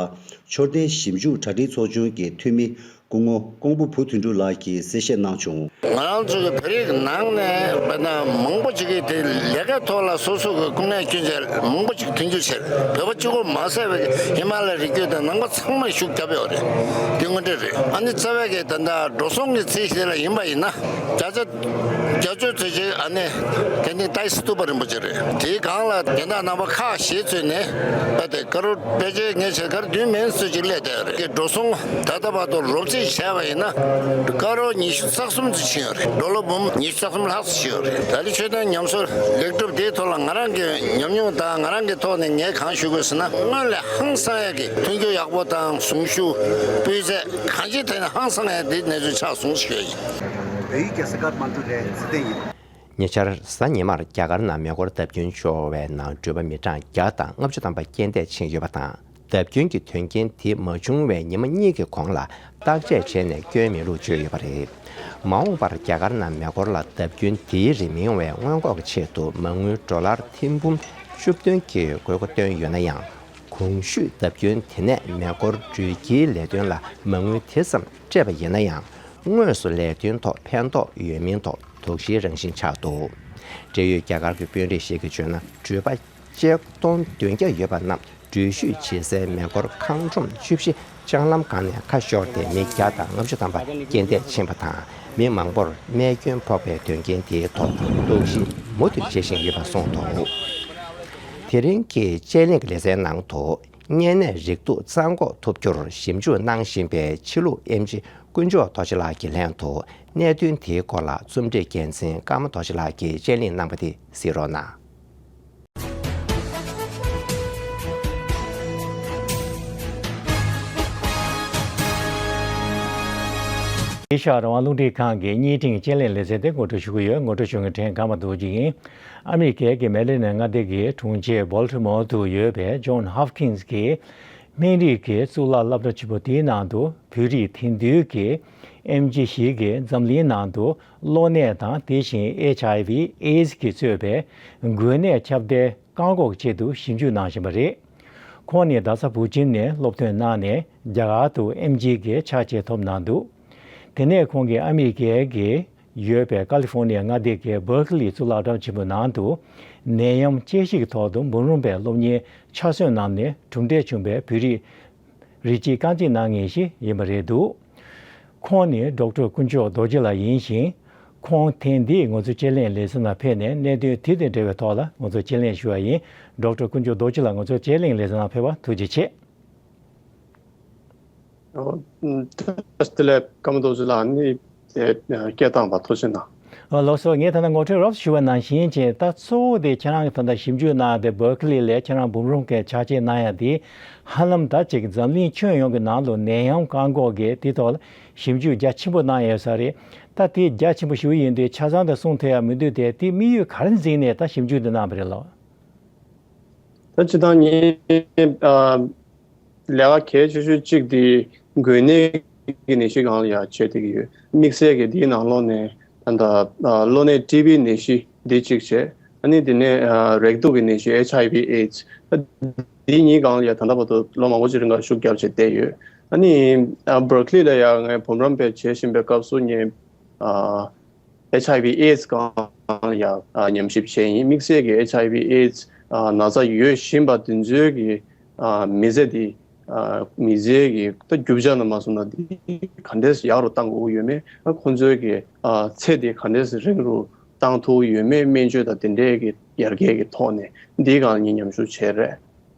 མཆོད་རྟེན་ཞིབ་འཇུག་གྲ་སྒྲིག་ཚོགས་ཆུང་གི་འཐུས་མི་ སྐུ་ངོ་ཀོང་པོ་བུ་དོན་གྲུབ་ལགས་ཀྱིས་གསལ་བཤད་གནང་བྱུང་། ང་རང་ཚོ་གི་བོད་རིགས་ནང་ནས་དཔེར་ན་མང་པོ་ཅིག་གིས་དེ་ལས་ཀའི་ཐོག་ལ་སོ་སོ་གི་སྐུ་ངལ་སྐྱོན་བྱས་མང་པོ་ཅིག་ཐོན་རྒྱུ་བྱས། བོད་པ་གཅིག་པོ་མ་ཟད་པའི་ཧི་མ་ལ་རི་རྒྱུད་དང་ནང་པ་ཚང་མས་ཤུགས་བརྒྱབ་ཡོད་རེད། དེ་དངོས་འབྲེལ་རེད། ཨ་ནི་རྩ་བའི་གི་ད་ལྟ་འགྲོ་སོང་གི་རྩིས་གཞི་ལ་ཡིན་པ་ཡིན་ན་བརྒྱ་ཆ་བརྒྱད་ཅུ་ཙམ་ཅིག་ཨ་ནི་དེ་ནི་ཏཱའི་སི་ཏུ་པ་རིན་པོ་ཆེ་རེད། དེའི་སྒང་ལ་རྒན་བདག་རྣམ་པ་ཁག་བཞི་ཚུད་ནས་ད་ལྟ་ཀ་རོར་ཕལ་ཆེར་ངས་བྱས་ཀ་རོར་བདུན་མིན་ཙམ་ཅིག་སླེབས་བསྡད་ཡོད་རེད། འགྲོ་སོང་ད་ལྟ་བར་དུ་རོབ་རྩིས་བྱས་པ་ཡིན་ན་ཀ་རོར་ཉི་ཤུ་རྩ་གསུམ་ཙམ་ཕྱིན་ཡོད་རེད། ཌོ་ལར་འབུམ་ཉི་ཤུ་རྩ་གསུམ་ལྷག་ཙམ་ཕྱིན་ཡོད་རེད། ད་ལྟ་མཆོད་རྟེན་ཉམས་གསོ་ལེགས་གྲུབ་དེའི་ཐོག་ལ་ང་རང་གི་ཉམས་མྱོང་དང་ང་རང་གི་ཐོག་ནས་ངས་གང་ཞུ་དགོས་ཟེར་ན་སྔོན་ལས་ཧང་སང་ཡག་གི་མཐུན་འགྱུར་ཡག་པོ་དང་གཟུངས་གཞུག་སྤུས་ཚད་གང་ཅིའི་ཐད་ནས་ཧང་སང་ཡག་འདི་གནས་ཚུལ་ཆགས་སོང་ཞུ་ཡ་ཡིན། བོད་ཡིག་རྒྱལ་ས་ཀཏ་མན་ཌུ་རེད། ཚེ་བརྟན་ཡིན། ཉེ་ཆར་གཟའ་ཉི་མར་རྒྱ་གར་ནང་མེ་འཁོར་བརྡབ་སྐྱོན་ཤོར་བའི་ནང་འགྲུལ་པ་མི་གྲངས་བརྒྱ་དང་ལྔ་བཅུ་ཐམ་པ་རྐྱེན་འདས་ཕྱིན་ཡོད་པ་དང་། བརྡབ་སྐྱོན་གྱི་དོན་རྐྱེན་དེ་མ་བྱུང་བའི་ཉི་མ་གཉིས་ཀྱི་གོང་ལ་བརྟག་དཔྱད་བྱས་ནས་སྐྱོན་མེད་ལུགས་བརྗོད་ཡོད་པ་རེད། མ་འོངས་པར་རྒྱ་གར་ནང་མེ་འཁོར་ལ་བརྡབ་སྐྱོན་དེའི་རིགས་མི་ཡོང་བའི་སྔོན་འགོག་གི་ཆེད་དུ་མ་དངུལ་ཌོ་ལར་ཐེར་འབུམ་བཅུ་བདུན་གྱི་དགོས་མཁོ་བཏོན་ཡོད་ན་ཡང་། གོང་ཞུས་བརྡབ་སྐྱོན་དེ་ནས་མེ་འཁོར་འགྲུལ་སྐྱེལ་ལས་དོན་ལ་མ་དངུལ་དེ་ཙམ་སྤྲད་པ་ཡིན་ན་ཡང་། དངོས་སུ་ལས་དོན་ཐོག་ཕན་ཐོགས་ཡོད་མིན་ཐོག་དོགས་གཞིའི་རང་བཞིན་ཆགས་འདུག་འབྲེལ་ཡོད་རྒྱ་གར་གྱི་དཔོན་རིགས་ཤིག་གིས་བརྗོད་ན། འགྲུལ་པ་ཆིག་སྟོང་བདུན་བརྒྱ་ཡོད་པ་རྣམས་འགྲུལ་བཞུད་བྱེད་སའི་མེ་འཁོར་ཁང་ཁྲོམ་བཅུ་བཞི་ལྕགས་ལམ་སྒང་ནས་ཁ་ཤོར་ཏེ་མི་བརྒྱ་དང་ལྔ་བཅུ་ཐམ་པ་རྐྱེན་འདས་ཕྱིན་པ་དང་། མི་མང་པོར་རྨས་སྐྱོན་ཕོག་པའི་དོན་རྐྱེན་དེའི་ཐོག་དོགས་གཞི་མུ་མཐུད་བྱེད་བཞིན་ཡོད་པ་གསུངས་འདུག་དེ་རིང་གི་དཔྱད་གླེང་གི་ལེ་ཚན་ནང་དུ། གཉན་ནད་རེག་དུག་རྩ་འགོག་ཐུབ་རྒྱུར་ཞིབ་འཇུག་གནང་བཞིན་པའི་ཕྱི་ལུགས་ཨེམ་ཆི་དཀོན་མཆོག་རྡོ་རྗེ་ལགས་ཀྱི་ལན་དུ། གནད་དོན་དེའི་སྐོར་ལ་རྩོམ་སྒྲིག་འགན་འཛིན་ཀརྨ་རྡོ་རྗེ་ལགས་ཀྱིས་དཔྱད་གླེང་གནང་པ་དེ་གཟིགས་རོགས་གནང་། ཨེ་ཤ་ཡ་རང་དབང་རླུང་འཕྲིན་ཁང་གི་བརྙན་འཕྲིན་དཔྱད་གླེང་ལེ་ཚན་དེ་ངོ་སྤྲོད་ཞུ་གི་ཡོད། ངོ་སྤྲོད་ཞུ་མཁན་ཀརྨ་རྡོ་རྗེ་ཡིན། ཨ་མི་རི་ཀའི་གི་མེ་རི་ལེན་མངའ་སྡེ་གི་གྲོང་ཁྱེར་བོལ་ཊི་མོར་དུ་ཡོད་པའི་ཇོན་ཧོབ་ཀིན་སི་གི་སྨན་རིགས་ཀྱི་གཙུག་ལག་སློབ་གྲྭ་ཆེན་པོ་དེའི་ནང་དུ། བོད་རིགས་དེང་དུས་ཀྱི་ཨེམ་ཆི་ཞིག་གིས་འཛམ་གླིང་ནང་དུ་གློ་ནད་དང་དེ་བཞིན་ཨེཆ་ཨའི་ཝི་ཨེ་ཌི་སི་གིས་གཙོས་པའི་འགོས་ནད་ཁྱབ་གདལ་བཀག་འགོག་ཆེད་དུ་ཞིབ་འཇུག་གནང་བཞིན་པ་རེད། ཁོང་ནི་རྡ་ས་བུ་ཆུན་ནས་སློབ་ཐོན་གནང་ནས་རྒྱ་གར་དུ་ཨེམ་ཆི་གི་ཕྱག་རྗེས་ཐོབ་གནང་འདུག་དེ་ནས་ཁོང་གིས་ཨ་མི་རི་ཀའི་གི་ཡོད་པའི་ཀ་ལི་ཧྥོར་ནི་ཡ་མངའ་སྡེ་གི་བར་ཁི་ལི་གཙུག་ལག་སློབ་གྲྭ་ཆེན་པོའི་ནང་དུ་ནད་ཡམས་དཔྱད་ཞིབ་ཀྱི་ཐོག་ཏུ་འབུམ་རམས་པའི་སློབ་གཉེར་ཕྱག་སྲོལ་གནང་ནས་གྲུབ་འབྲས་བྱུང་བའི་བོད་རིགས་རིགས་གཅིག་རྐང་གཅིག་གནང་མཁན་ཞིག་ཡིན་པ་རེད་འདུག་ཁོང་ནི་ཌོག་ཊར་དཀོན་མཆོག་རྡོ་རྗེ་ལགས་ཡིན་ཞིང་། ཁོང་ཐེངས་འདིའི་ང་ཚོའི་དཔྱད་གླེང་ལེ་ཚན་ནང་ཕེབས་ནས་གནད་དོན་དེ་དང་འབྲེལ་བའི་ཐོག་ལ་ང་ཚོ་དཔྱད་གླེང་ཞུ་བ་ཡིན། ཌོག་ཊར་དཀོན་མཆོག་རྡོ་རྗེ་ལགས་ང་ཚོའི་དཔྱད་གླེང་ལེ་ཚན་ནང་ཕེབས་པར་ཐུགས་རྗེ་ཆེ། ཨོ། བཀྲ་ཤིས་བདེ་ལེགས། ཀརྨ་རྡོ་རྗེ་ལགས། ཨ་ནི་དེ་སྐད་བཏང་བ་ཐུགས་རྗེ་གནང་། ཨོ་ལགས་སོ། ངས་ད་ལྟ་ངོ་སྤྲོད་རོབ་ཞུ་བ་ནང་བཞིན་བྱས། ད་གཙོ་བོ་དེ་ཁྱེད་རང་གིས་ད་ལྟ་ཞིབ་འཇུག་གནང་སྟེ་བར་ཁི་ལི་ལ་ཁྱེད་རང་འབུམ་རམས་པའི་ཕྱག་རྗེས་གནང་ཡ་དེ་ཧ་ལམ་ད་ཅིག་འཛམ་གླིང་ཁྱོན་ཡོངས་ཀྱི་ནང་ལ་ནད་ཡམས་བཀག་འགོག་གི་དེ་ཐོག་ལ་ཞིབ་འཇུག་རྒྱ་ཆེན་པོ་གནང་ཡོད་ས་རེད། ད་དེ་རྒྱ་ཆེན་པོ་ཞེ་པོ་ཡིན་དུས་ཆ་ཚང་དེ་གསུང་ཐུབ་ཡ་མི་འདུག་སྟེ། དེ་དམིགས་ཡུལ་ག་རེ་འཛིན་ནས་ད་ཞིབ་འཇུག་འདི་གནང་བ་རེད་ལགས། ད་སྤྱིར་བཏང་ངས་ཨ་ལས་ཀ་གལ་ཆེ་ཤོས་གཅིག་དེ་འགོས་ནད་ཀྱི་ནད་གཞི་སྒང་ལ་ཡ་བྱེད་བསྡད་ཀྱི་ཡོད། དམིགས་བསལ་གྱི་དེའི་ནང་ལོགས་ནས་ད་ལྟ་ཨ་གློ་ནད་ཊི་བི་ནད་གཞི་འདི་གཅིག་བྱས། ཨ་ནི་དེ་ནས་ཨ་རེག་དུག་གི་ནད་གཞི་ཨེཆ་ཨའི་ཝི་ཨེ་ཌི་སི། འདི་གཉིས་སྒང་ལ་ཡ་ད་ལྟ་བར་དུ་ལོ་མང་པོ་ཅིག་རིང་ལ་ཤུགས་རྒྱབ་བྱས་བསྡད་ཡོད། ཨ་ནི་ཨ་བར་ཁི་ལི་ལ་ཡ་ངས་འབུམ་རམས་པ་བྱེད་བཞིན་པའི་སྐབས་སུ་ངས་ཨ་ཨེཆ་ཨའི་ཝི་ཨེ་ཌི་སི་སྒང་ལ་ཡ་ཨ་ཉམས་ཞིབ་བྱས་ཡིན། དམིགས་བསལ་གྱི་ཨེཆ་ཨའི་ཝི་ཨེ་ཌི་སི་ཨ་ན་ཚ་ཡོད་བཞིན་པ་དེ་ཚོའི་གི་ཨ་མི་ཚེ་འདི་ཨ་མི་ཚེ་གི་ད་རྒྱུ་ཆ་ནས་མ་བཟུང་ན་འདི་ག་འདྲས་ཡག་རུ་བཏང་དགོས་ཀྱི་ཡོད་མེད། ཨ་ཁོང་ཚོའི་གི་ཨ་ཚེ་འདི་ག་འདྲས་རིང་རུ་བཏང་ཐུབ་ཡོད་མེད། སྨན་བཅོས་དང་དེ་འདྲའི་གི་ཡར་རྒྱས་ཀྱི་ཐོག་ནས་འདིའི་སྒང་ངས་ཉམས་ཞིབ་བྱས་རེད།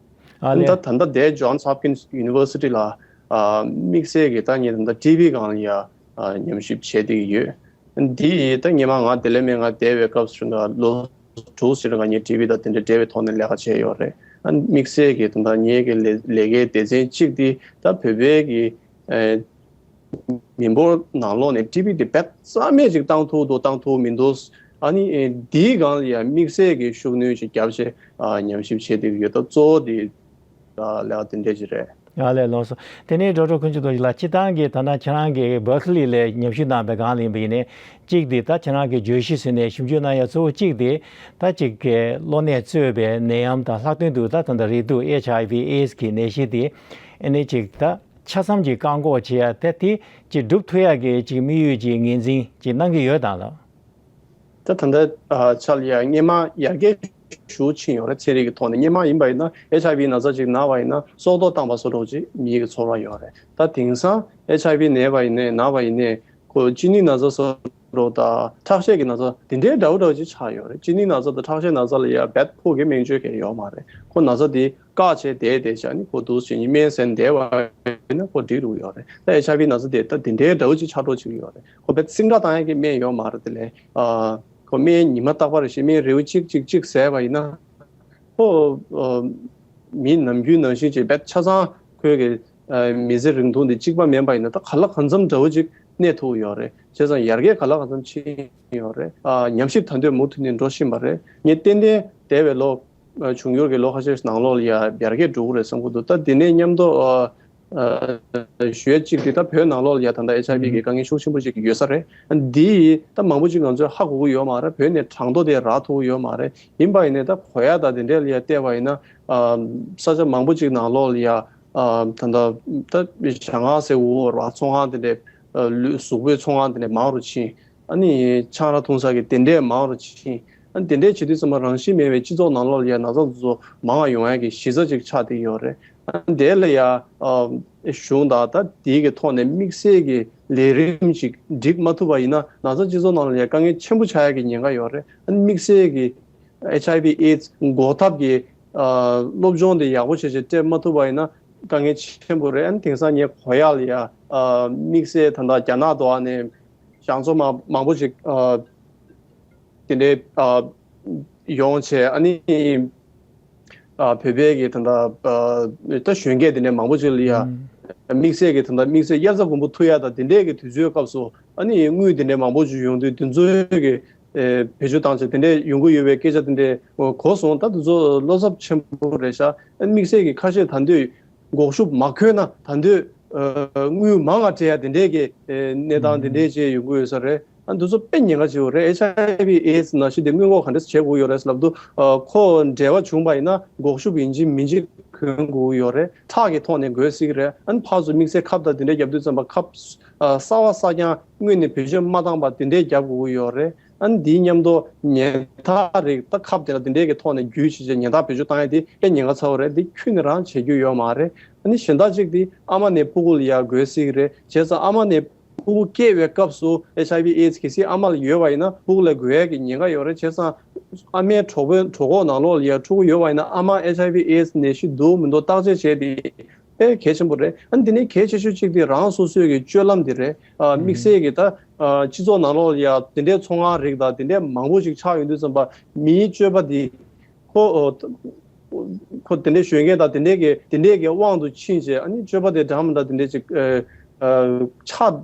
ཨ་ལས། ད་ད་ལྟ་དེ་ཇོན་སི་ཧོབ་ཀིན་སི་ཡུ་ནི་ཝར་སི་ཊི་ལ་ཨ་དམིགས་བསལ་གྱི་ད་ངས་ད་ལྟ་ཊི་བི་སྒང་ལ་ཡ་ཨ་ཉམས་ཞིབ་བྱས་བསྡད་ཀྱི་ཡོད། འདི་ཡིས་ད་སྔོན་མ་ང་དེ་ལས་མེད་ང་བསྡད་པའི་སྐབས་སུ་རིང་ལ་ལོ་དྲུག་ཅིག་རིང་ལ་ངས་ཊི་བི་དང་དེ་འདྲ་འབྲེལ་བའི་ཐོག་ནས་ལས་ཀ་བྱས་ཡོད་རེད། ཨ་དམིགས་བསལ་གྱི་ད་ལྟ་ངའི་གི་ལས་ལས་ཀའི་སྡེ་ཚན་གཅིག་འདི་ད་བོད་པའི་གི་ཨེ་མི་འབོར་ནང་ལོགས་ནས་ཊི་བི་འདི་རྦད་རྩ་མེད་ཅིག་བཏང་ཐུབ་འདུག་བཏང་ཐུབ་མི་འདུག་ཨ་ནི་ཨེ་འདིའི་སྒང་ལ་ཡང་དམིགས་བསལ་གྱི་ཤུགས་སྣོན་ཅིག་བརྒྱབ་བྱས་ཨ་ཉམས་ཞིབ་བྱས་བསྡད་ཀྱི་ཡོད། ད་གཙོ་བོ་འདི་ལས་ཀ་དེ་འདྲས་ཅིག་རེད། ཨ་ལས། ལགས་སོ། དེ་ནས་ཌོག་ཊར་དཀོན་མཆོག་རྡོ་རྗེ་ལགས། སྤྱིར་བཏང་གི་ད་ལྟ་ཁྱེད་རང་གིས་བར་ཁི་ལི་ལ་ཉམས་ཞིབ་གནང་བའི་སྒང་ལ་ཡིན་པ་ཡིན་ནའི། གཅིག་དེ་ད་ཁྱེད་རང་གིས་བརྗོད་གཞི་བཟུང་ནས་ཞིབ་འཇུག་གནང་ཡ་གཙོ་བོ་གཅིག་དེ་ད་གཅིག་གི་གློ་ནད་གཙོས་པའི་ནད་ཡམས་དང་ལྷག་དོན་དུ་ད་ད་ལྟ་རེག་དུག་ཨེཆ་ཨའི་ཝི་ཨེ་ཌི་སི་གི་ནད་གཞི་དེ་ཨ་ནི་གཅིག་ད་ ཆ་ཚང་གི་བཀག་འགོག་བྱེད་ཡ་དེ་དེ་ཅིག་སྒྲུབ་ཐུབ་ཡ་གི་ཅིག་དམིགས་ཡུལ་ཅིག་ངོས་འཛིན་ཅིག་གནང་གི་ཡོད་དམ་ལགས། ད་ད་ལྟ་ཨ་ཆ་ལ་ཡ་སྔས་མ་ཡར་རྒྱས་ཞུ་ཕྱིན་ཡོད་རེད། ཚན་རིག་གི་ཐོག་ནས་སྔས་མ་ཡིན་པ་ཡིན་ན་ཨེཆ་ཨའི་ཝི་ན་ཚ་ཅིག་ན་བ་ཡིན་ན་སྲོག་ཐོག་བཏང་བ་བཟོ་འདྲ་ཅིག་མིའི་གི་ཚོར་བ་ཡོད་རེད། ད་དེང་སང་ཨེཆ་ཨའི་ཝི་ན་བ་ཡིན་ནའི་ན་བ་ཡིན་ནའི་ཁོ་གཅིན་སྙི་ན་ཚ་བཟོ་འདྲ་དང་ཁྲག་ཤེད་ཀྱི་ན་ཚ་དེ་འདྲའི་འདྲ་བོ་འདྲ་བོ་ཅིག་ཆགས་ཡོད་རེད། གཅིན་སྙི་ན་ཚ་དང་ཁྲག་ཤེད་ན་ཚ་ལ་ཡ་རྦད་ཁོ་གི་སྨན་བཅོས་གང་ཡང་ཡོད་མ་རེད། ཁོ་ན་ཚ་དེ་བཀག་བྱས་བསྡད་བསྡད་བྱས་ནི་ཁོ་འདུག་བྱས་ནི་སྨན་ཟས་བསྡད་པ་ཡིན་ན་ཁོ་འགྲིག་འགྲོ་གི་ཡོད་རེད། ད་ཨེཆ་ཨའི་ཝི་ན་ཚ་དེ་ད་དེ་འདྲའི་འདྲ་བོ་ཅིག་ཆགས་འགྲོ་བྱེད་ཀྱི་ཡོད་རེད། ཁོ་རྦད་སིང་དྲག་བཏང་ཡ་གི་སྨན་ཡོད་མ་རེད། དེ་ལས་ཨ་ཁོ་སྨན་ཉི་མ་རྟག་པར་བཞི་སྨན་རེའུ་གཅིག་གཅིག་གཅིག་ཟས་པ་ཡིན་ན་ཁོ་ཨ་མི་ནམ་རྒྱུན་ནང་བཞིན་ཅིག་རྦད་ཆ་ཚང་ཁོའི་གི་ཨ་མི་ཚེ་རིང་ཐུང་དེ་གཅིག་པ་མིན་པ་ཡིན་ན་ད་ག་ལ་གང་འཚམ་འདྲ་བོ་ཅིག་གནས་ཐུབ་ཡོད་རེད། བྱས་ཙང་ཡར་རྒྱས་ག་ལ་གང་འཚམ་ཕྱིན་ཡོད་རེད། ཨ་ཉམས་ཞིབ་ད་དུང་མུ་མཐུད་ནས་འགྲོ་བཞིན་པ་རེད། ངས་ཏན་ཏན་འདས་པའི་ལོ་ཨ་འབྱུང་འགྱུར་གྱི་ལོ་ཁ་ཤས་ནང་ལོགས་ལ་ཡ་ཡར་རྒྱས་འགྲོ་གི་རེད་བསམ་གྱི་འདུག་ད་དེ་ནས་མཉམ་དུ་ཨ་ཨ་ཞུ་ཡ་གཅིག་དེ་ད་བོད་ནང་ལོགས་ལ་ཡ་ད་ལྟ་ཨེཆ་ཨའི་ཝི་གི་དཀའ་ངལ་ཤུགས་ཆེན་པོ་ཅིག་ཡོད་ས་རེད། འདི་ད་མང་པོ་ཅིག་ང་ཚོས་ཧ་གོ་གི་ཡོད་མ་རེད། བོད་ནས་གྲངས་ཐོ་དེ་རག་ཐུབ་ཀྱི་ཡོད་མ་རེད། ཡིན་པ་ཡིན་ནའི་ད་གོ་ཡ་ད་དེ་འདྲས་ལ་ཡ་བལྟས་པ་ཡིན་ན་ཨ་ས་ཆ་མང་པོ་ཅིག་ནང་ལོགས་ལ་ཡ་ཨ་ད་ད་ད་ཞང་ཁང་ཟེར་འོ་ར་ཚོང་ཁང་དེ་འདྲས་ཨ་ལུས་གཟུགས་པོའི་ཚོང་ཁང་དེ་འདྲས་མང་རུ་ཕྱིན། ཨ་ནི་ཆང་རག་འཐུང་ས་གི་དེ་འདྲས་མང་རུ་ཕྱིན། ཨ་ནི་དེ་འདྲས་བྱེད་དུས་ཙམ་པ་རང་བཞིན་མེད་པའི་སྤྱི་ཚོགས་ནང་ལོགས་ལ་ཡ་ན་ཚ་ཚོ་མང་བ་ཡོང་ཡ་གི་གཞི་རྩ་ཅིག་ཆགས་བསྡད་ཡོད་རེད། ཨ་ནི་དེ་ལ་ཡ་ཨ་གཞུང་དང་ད་དེའི་གི་ཐོག་ནས་དམིགས་བསལ་གྱི་ལས་རིམ་ཅིག་སྒྲིག་མ་ཐུབ་པ་ཡིན་ན་ན་ཚ་སྤྱི་ཚོགས་ནང་ལ་ཡ་དཀའ་ངལ་ཆེན་པོ་ཆགས་ཡ་གི་ཉེན་ཁ་ཡོད་རེད། ཨ་ནི་དམིགས་བསལ་གྱི་ཨེཆ་ཨའི་ཝི་ཨེ་ཛི་འགོག་ཐབས་ཀྱི་ཨ་སློབ་སྦྱོང་དེ་ཡག་པོ་བྱས་བྱས་སྤྲད་མ་ཐུབ་པ་ཡིན་ན་དཀའ་ངལ་ཆེན་པོ་རེད། ཨ་ནི་དེང་སང་ངས་གོ་ཡག་ལ་ཡ་ཨ་དམིགས་བསལ་ད་ལྟ་རྒྱ་ནག་ཏུ་ཨ་ནི་ཞང་ཚོ་མང་མང་པོ་ཞིག་ཨ་དེ་འདྲའི་ཨ་ཡོང་བྱས་ཨ་ནི་ཨ་བོད་པའི་གི་ད་ལྟ་ཨ་ད་གཞོན་སྐྱེས་དེ་འདྲའི་མང་པོ་ཅིག་ལ་ཡ་དམིགས་བསལ་གི་ད་ལྟ་དམིགས་བསལ་དབྱར་རྩྭ་དགུན་འབུ་འཐུ་ཡ་དང་དེ་འདྲའི་གི་དུས་ཚོད་སྐབས་སུ་ཨ་ནི་དངུལ་དེ་འདྲའི་མང་པོ་ཅིག་ཡོང་དུས་དེ་ཚོའི་གི་ཨེ་བེད་སྤྱོད་བཏང་བྱས་དེ་འདྲའི་ཡོང་གི་ཡོད་པའི་སྐད་ཆ་དེ་འདྲའི་གོ་སོང་། ད་དེ་ཚོ་བློ་འཚབ་ཆེན་པོ་རེད་ཤག་ཨ་ནི་དམིགས་བསལ་གི་ཁ་ཤས་ད་དུང་འགོག་ཤུགས་མ་འཁོལ་ན་ད་དུང་ཨ་དངུལ་མང་ང་སྤྲད་ཡ་དེ་འདྲའི་གི་ཨེ་གནས་སྟངས་དེ་འདྲའི་ཅིག་ཡོང་གི་ཡོད་ས་རེད། ཨ་ནི་དེ་ཚོ་དཔེ་ཉེན་ཁ་ཆེ་བོ་རེད། ཨེཆ་ཨའི་ཝི་ཨེ་ཛི་ནད་གཞི་དེ་སྔོན་འགོག་ག་འདྲས་བྱེད་དགོས་ཡོད་རེད་ལབ་དུས་ཨ་ཁོ་འབྲེལ་བ་བྱུང་པ་ཡིན་ན་འགོག་ཤུགས་ཡིན་གཅིག་མིན་གཅིག་གོན་དགོས་ཡོད་རེད། ཁྲག་གི་ཐོག་ནས་འགོས་སྲིད་ཀྱི་རེད། ཨ་ནི་ཕར་ཚུར་དམིགས་བསལ་ཁབ་དང་དེ་འདྲས་རྒྱབ་དུས་ཙམ་པ་ཁབ་ཨ་གསར་བ་གསར་རྐྱང་སྔོན་ནས་བེད་སྤྱོད་མ་བཏང་པ་དེ་འདྲས་རྒྱབ་དགོས་ཀྱི་ཡོད་རེད། ཨ་ནི་དེའི་མཉམ་དུ་ཉལ་ཐ་རིགས་ད་ཁབ་དེ་ལ་དེ་འདྲས་ཀྱི་ཐོག་ནས་བརྒྱུད་བྱས་བྱས་ཉལ་ཐ་བེད་སྤྱོད་བཏང་ཡ་དེ་དཔེ་ཉེན་ཁ་ཚ་བོ་རེད། དེ་ཁྱོན་ནས་རང་བྱེད་རྒྱུ་ཡོད་མ་རེད། ཨ་ནི་གཞན་དག་ཅིག་དེ་ཨ་མ་ནས་སྤུ་གུ་ལ་ཡ་འགོས་སྲིད་ཀྱི་རེད། བྱས་ཙང་ཨ་མ་ནས་སྤུ་གུ་སྐྱེས་པའི་སྐབས་སུ་ཨེཆ་ཨའི་ཝི་ཨེ་ཛི་གལ་སྲིད་ཨ་མ་ལ་ཡོད་པ་ཡིན་ན་སྤུ་གུ་ལ་འགོས་ཡ་གི་ཉེན་ཁ་ཡོད་རེད། བྱས་ཙང་ཨ་མའི་གྲོད་པའི་གྲོད་ཁོག་ནང་ལོགས་ལ་ཡ་ཕྲུ་གུ་ཡོད་པ་ཡིན་ན་ཨ་མ་ཨེཆ་ཨའི་ཝི་ཨེ་ཛི་ནད་གཞི་འདུག་མི་འདུག་བརྟག་དཔྱད་བྱས་ཏེ་དཔེ་གལ་ཆེན་པོ་རེད། ཨ་ནི་དེ་ནས་གལ་ཆེ་ཤོས་གཅིག་དེ་རང་སོ་སོའི་གི་སྤྱོད་ལམ་དེ་རེད། ཨ་དམིགས་བསལ་གི་ད་ཨ་སྤྱི་ཚོགས་ནང་ལོགས་ལ་ཡ་དེ་འདྲའི་ཚོང་ཁང་རིགས་དང་དེ་འདྲའི་མང་པོ་ཞིག་ཆགས་ཡོང་དུས་ཙམ་པ་མིའི་སྤྱོད་པ་དེ་ཁོ་ཨོ་ཁོ་དེ་འདྲའི་གཞོན་སྐྱེས་དང་དེ་འདྲའི་གི་དེ་འདྲའི་གི་དབང་དུ་ཕྱིན་བྱས་ཨ་ནི་སྤྱོད་པ་དེ་འདྲ་མི་འདྲ་དེ་འདྲའི་ཅིག་ཨ་ཨ་ཆགས་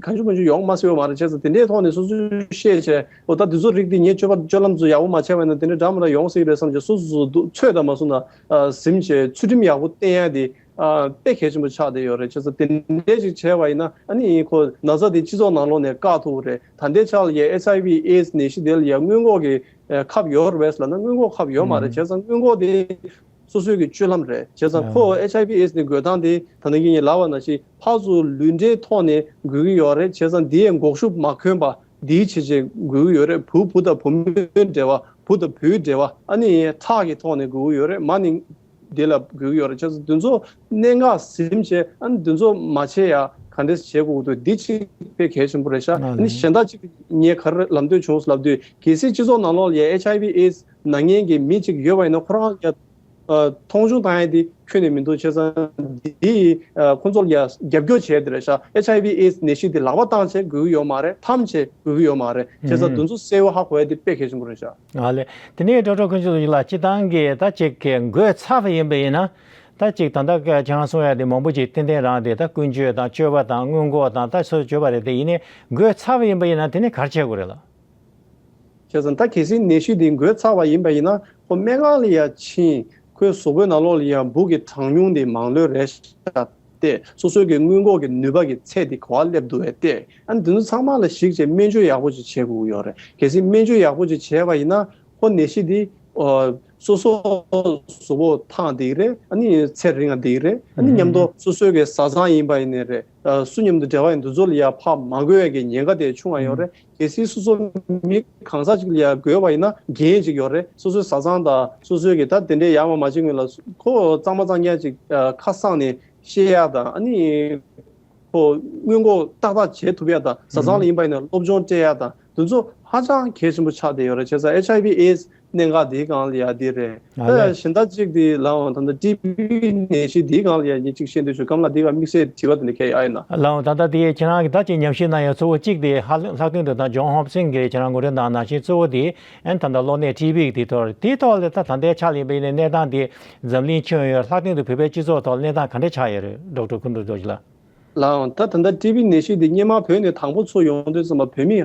གང་བྱུང་མང་བྱུང་ཡོང་མ་སྲིད་པ་མ་རེད། བྱས་ཙང་དེ་འདྲའི་ཐོག་ནས་སོ་སོས་ཤེས་བྱས་ཨོ་ད་དེ་ཚོ་རིགས་དེ་ངས་སྤྱོད་པ་སྤྱོད་ལམ་ཚོ་ཡག་པོ་མ་བྱས་པ་ཡིན་ན་དེ་འདྲའི་འདྲ་མི་འདྲ་ཡོང་སྲིད་རེད་བསམ་བྱས་སོ་སོ་སོ་སོ་ཚོད་དང་མ་སོང་ན་ཨ་ཟིན་བྱས་ཚུལ་ཁྲིམས་ཡག་པོ་བསྟེན་ཡ་དེ་ཨ་དཔེ་གལ་ཆེན་པོ་ཆགས་བསྡད་ཡོད་རེད། བྱས་ཙང་དེ་འདྲའི་ཅིག་བྱས་པ་ཡིན་ན་ཨ་ནི་ཁོ་ན་ཚ་དེ་སྤྱི་ཚོགས་ནང་ལོགས་ནས་བཀག་ཐུབ་ཀྱི་རེད། ད་ལྟའི་ཆར་ལ་ཡ་ཨེཆ་ཨའི་ཝི་ཨེ་ཛི་ནད་གཞི་དེ་ལ་ཡ་སྔོན་འགོག་གི་ཨ་ཁབ་ཡོད་རེད་བས་ལབ་ན་སྔོན་འགོག་ཁབ་ཡོད་མ་རེད། ཨ་བྱས་ཙང་སྔོན་འགོག་དེ་སོ་སོའི་གི་སྤྱོད་ལམ་རེད། བྱས་ཙང་ཨ་ཁོ་ཨེཆ་ཨའི་ཝི་ཨེ་ཛི་ནད་འགོས་སྟངས་དེ་ད་ནང་གི་ངས་ལབ་པ་ནང་བཞིན་ཕར་ཚུར་ལུས་འབྲེལ་ཐོག་ནས་འགོས་ཀྱི་ཡོད་རེད། བྱས་ཙང་དེ་ཡང་འགོག་ཤུགས་མ་འཁོན་པ་དེའི་ཕྱིར་བྱས་འགོས་ཀྱི་ཡོད་རེད། བུ་བུ་དང་བུ་མོའི་འབྲེལ་བ་བུ་དང་བུའི་འབྲེལ་བ་ཨ་ནི་ཁྲག་གི་ཐོག་ནས་འགོས་ཀྱི་ཡོད་རེད། མ་ནི་དེ་ལ་འགོས་ཀྱི་ཡོད་རེད། བྱས་ཙང་དེ་ཚོ་གནད་འགག་ཟིན་བྱས་ཨ་ནི་དེ་ཚོ་མ་བྱས་ཡ་ག་འདྲས་བྱེད་དགོས་འདུག་འདི་གཅིག་དཔེ་གལ་ཆེན་པོ་རེད་ཤག་ཨ་ནི་གཞན་དག་ཅིག་ངས་ག་རེ་ལབ་འདོད་བྱུང་ལབ་དུས་གལ་སྲིད་སྤྱི་ཚོགས་ནང་ལོགས་ལ་ཡ་ཨེཆ་ཨའི་ཝི་ཨེ་ཛི་ན་མཁན་གྱི་མི་གཅིག་ཡོད་པ་ཡིན་ན་ཁོ་རང་ཡ་ཨ་མཐོང་ཆུང་བཏང་ཡ་དེ་ཁྱོན་ནས་མི་འདུག་བྱས་ཙང་འདི་ཨ་ཁོ་ཚོ་ལ་ཡ་རྒྱབ་སྐྱོར་བྱས་དེ་རེད་ཤག་ཨེཆ་ཨའི་ཝི་ཨེ་ཛི་ནད་གཞི་དེ་ལག་པ་བཏང་བྱས་འགོས་ཀྱི་ཡོད་མ་རེད། ཐམས་ཅད་འགོས་ཀྱི་ཡོད་མ་རེད། བྱས་ཙང་ཨུམ་དེ་ཚོ་གསལ་བོ་ཧ་གོ་ཡ་དེ་དཔེ་གལ་ཆེན་པོ་རེད་ཤག་ཨ་ལས། དེ་ནས་ཀྲོ་ཀྲོ་དཀོན་མཆོག་ལགས་སྤྱིར་བཏང་གི་ད་ཅིག་གི་འགོས་ཚར་བ་ཡིན་པ་ཡིན་ན་ད་ཅིག་ད་ལྟ་ཁྱེད་རང་གསུང་ཡ་དེ་མང་པོ་ཅིག་ཏན་ཏན་རང་དེ་ད་ཀུན་སྤྱོད་དང་སྤྱོད་པ་དང་སྔོན་འགོག་དང་ད་སོགས་བརྗོད་པ་རེད། དེ་ཡིན་ནའི་འགོས་ཚར་བ་ཡིན་པ་ཡིན་ན་དེ་ནས་ག་རེ་བྱེད་དགོས་རེད་ལགས། བྱས་ཙང་ད་གལ་སྲིད་ནད་གཞི་འདི་འགོས་ཚར་བ་ཡིན་པ་ཡིན་ན་ཁོ་སྨན་ཁང་ལ་ཡ་ཕྱིན་ཁོའི་གཟུགས་པོའི་ནང་ལོགས་ལ་ཡ་འབུ་གི་གྲངས་ཉུང་དེ་མང་ལོས་རེད་ཤག་བལྟས། སོ་སོའི་གི་སྔོན་འགོག་གི་ནུས་པ་གི་ཚད་དེ་ག་པར་སླེབས་འདུག་བལྟས། ཨ་ནི་འདི་ཚོ་ཚང་མ་ལ་གཞིགས་བྱས་སྨན་བཅོས་ཡག་པོ་ཅིག་བྱེད་དགོས་ཀྱི་ཡོད་རེད། གལ་སྲིད་སྨན་བཅོས་ཡག་པོ་ཅིག་བྱས་པ་ཡིན་ན་ཁོ་ནད་གཞི་འདི་ཨ་ སོ་སོ་གཟུགས་པོ་ཐང་བསྡད་ཀྱི་རེད། ཨ་ནི་ཚེ་རིང་ང་བསྡད་ཀྱི་རེད། ཨ་ནི་མཉམ་དུ་སོ་སོའི་གི་བཟའ་ཚང་ཡིན་པ་ཡིན་ནའི་རེད། ཨ་སུ་མཉམ་དུ་འབྲེལ་བ་ཡིན་དུས་ཚོད་ལ་ཡ་ཕར་མ་འགོས་ཡ་གི་ཉེན་ཁ་དེ་བྱུང་བ་ཡོད་རེད། གལ་སྲིད་སོ་སོ་མི་གང་ཟག་ཅིག་ལ་ཡ་འགོས་པ་ཡིན་ན་འགན་ཅིག་ཡོད་རེད། སོ་སོའི་བཟའ་ཚང་དང་སོ་སོའི་གི་ད་དེ་འདྲའི་ཡར་མར་མ་བྱེད་སྔོན་ལ་ཁོ་གཙང་མ་གཙང་རྐྱང་ཅིག་ཨ་ཁ་གསང་ནས་ཤེས་ཡ་དང་། ཨ་ནི་ཁོ་སྔོན་འགོག་ཏག་ཏག་བྱེད་ཐུབ་ཡ་དང་། བཟའ་ཚང་ལ་ཡིན་པ་ཡིན་ན་སློབ་སྦྱོང་སྤྲད་ཡ་དང་། དེ་ཚོ་ཧ་ཅང་གལ་ཆེན་པོ་ཆགས་བསྡད་ཡོད་རེད། བྱས་ཙང་ཨེཆ་ཨའི་ཝི་ཨེ་ཛི་གནད་འགག་འདིའི་སྒང་ལ་ཡ་འདི་རེད། ཨ་ད་ལས། གཞན་དག་ཅིག་འདི་ལའང་ད་ལྟ་ཊི་བི་ནད་གཞི་འདིའི་སྒང་ལ་ཡ་ངས་ཅིག་བཤད་འདོད་བྱུང་། སྐམ་ལགས་འདིའི་སྒང་དམིགས་བསལ་དྲི་བ་དེ་འདྲ་གལ་ཡོད་ཨ་ཡིན་ན། ལའང་ད་ལྟ་དེ་ཁྱེད་རང་གིས་ད་ཅིག་ཉམས་ཞིབ་གནང་ཡ་གཙོ་བོ་གཅིག་དེ་ལྷག་ལྷག་དོན་དུ་ད་ཇོན་ཧོབ་སིན་གྱིས་ཁྱེད་རང་ངོ་སྤྲོད་གནང་ནང་བཞིན་གཙོ་བོ་དེ་ཨན་ད་ལྟ་གློ་ནད་ཊི་བི་གི་དེ་ཐོག་རེད། དེའི་ཐོག་ལ་ད་ད་ལྟའི་ཆ་ལ་ཡིན་པ་ཡིན་ན་གནས་སྟངས་དེ་འཛམ་གླིང་ཁྱོན་ཡོད་ལྷག་དོན་དུ་བོད་པའི་སྤྱི་ཚོགས་ཐོག་གནས་སྟངས་ག་འདྲ་ཆགས་ཡོད་རེད། ཌོག་ཊར་ཀུན་འདུས་རྡོ་རྗེ་ལགས། ལའང་ད་ད་ལྟ་ཊི་བི་ནད་གཞི་འདི་སྔོན་མ་བོད་ནས་དང་པོ་ཚུར་ཡོང་དུས་ཙམ་པ་བོད་མི་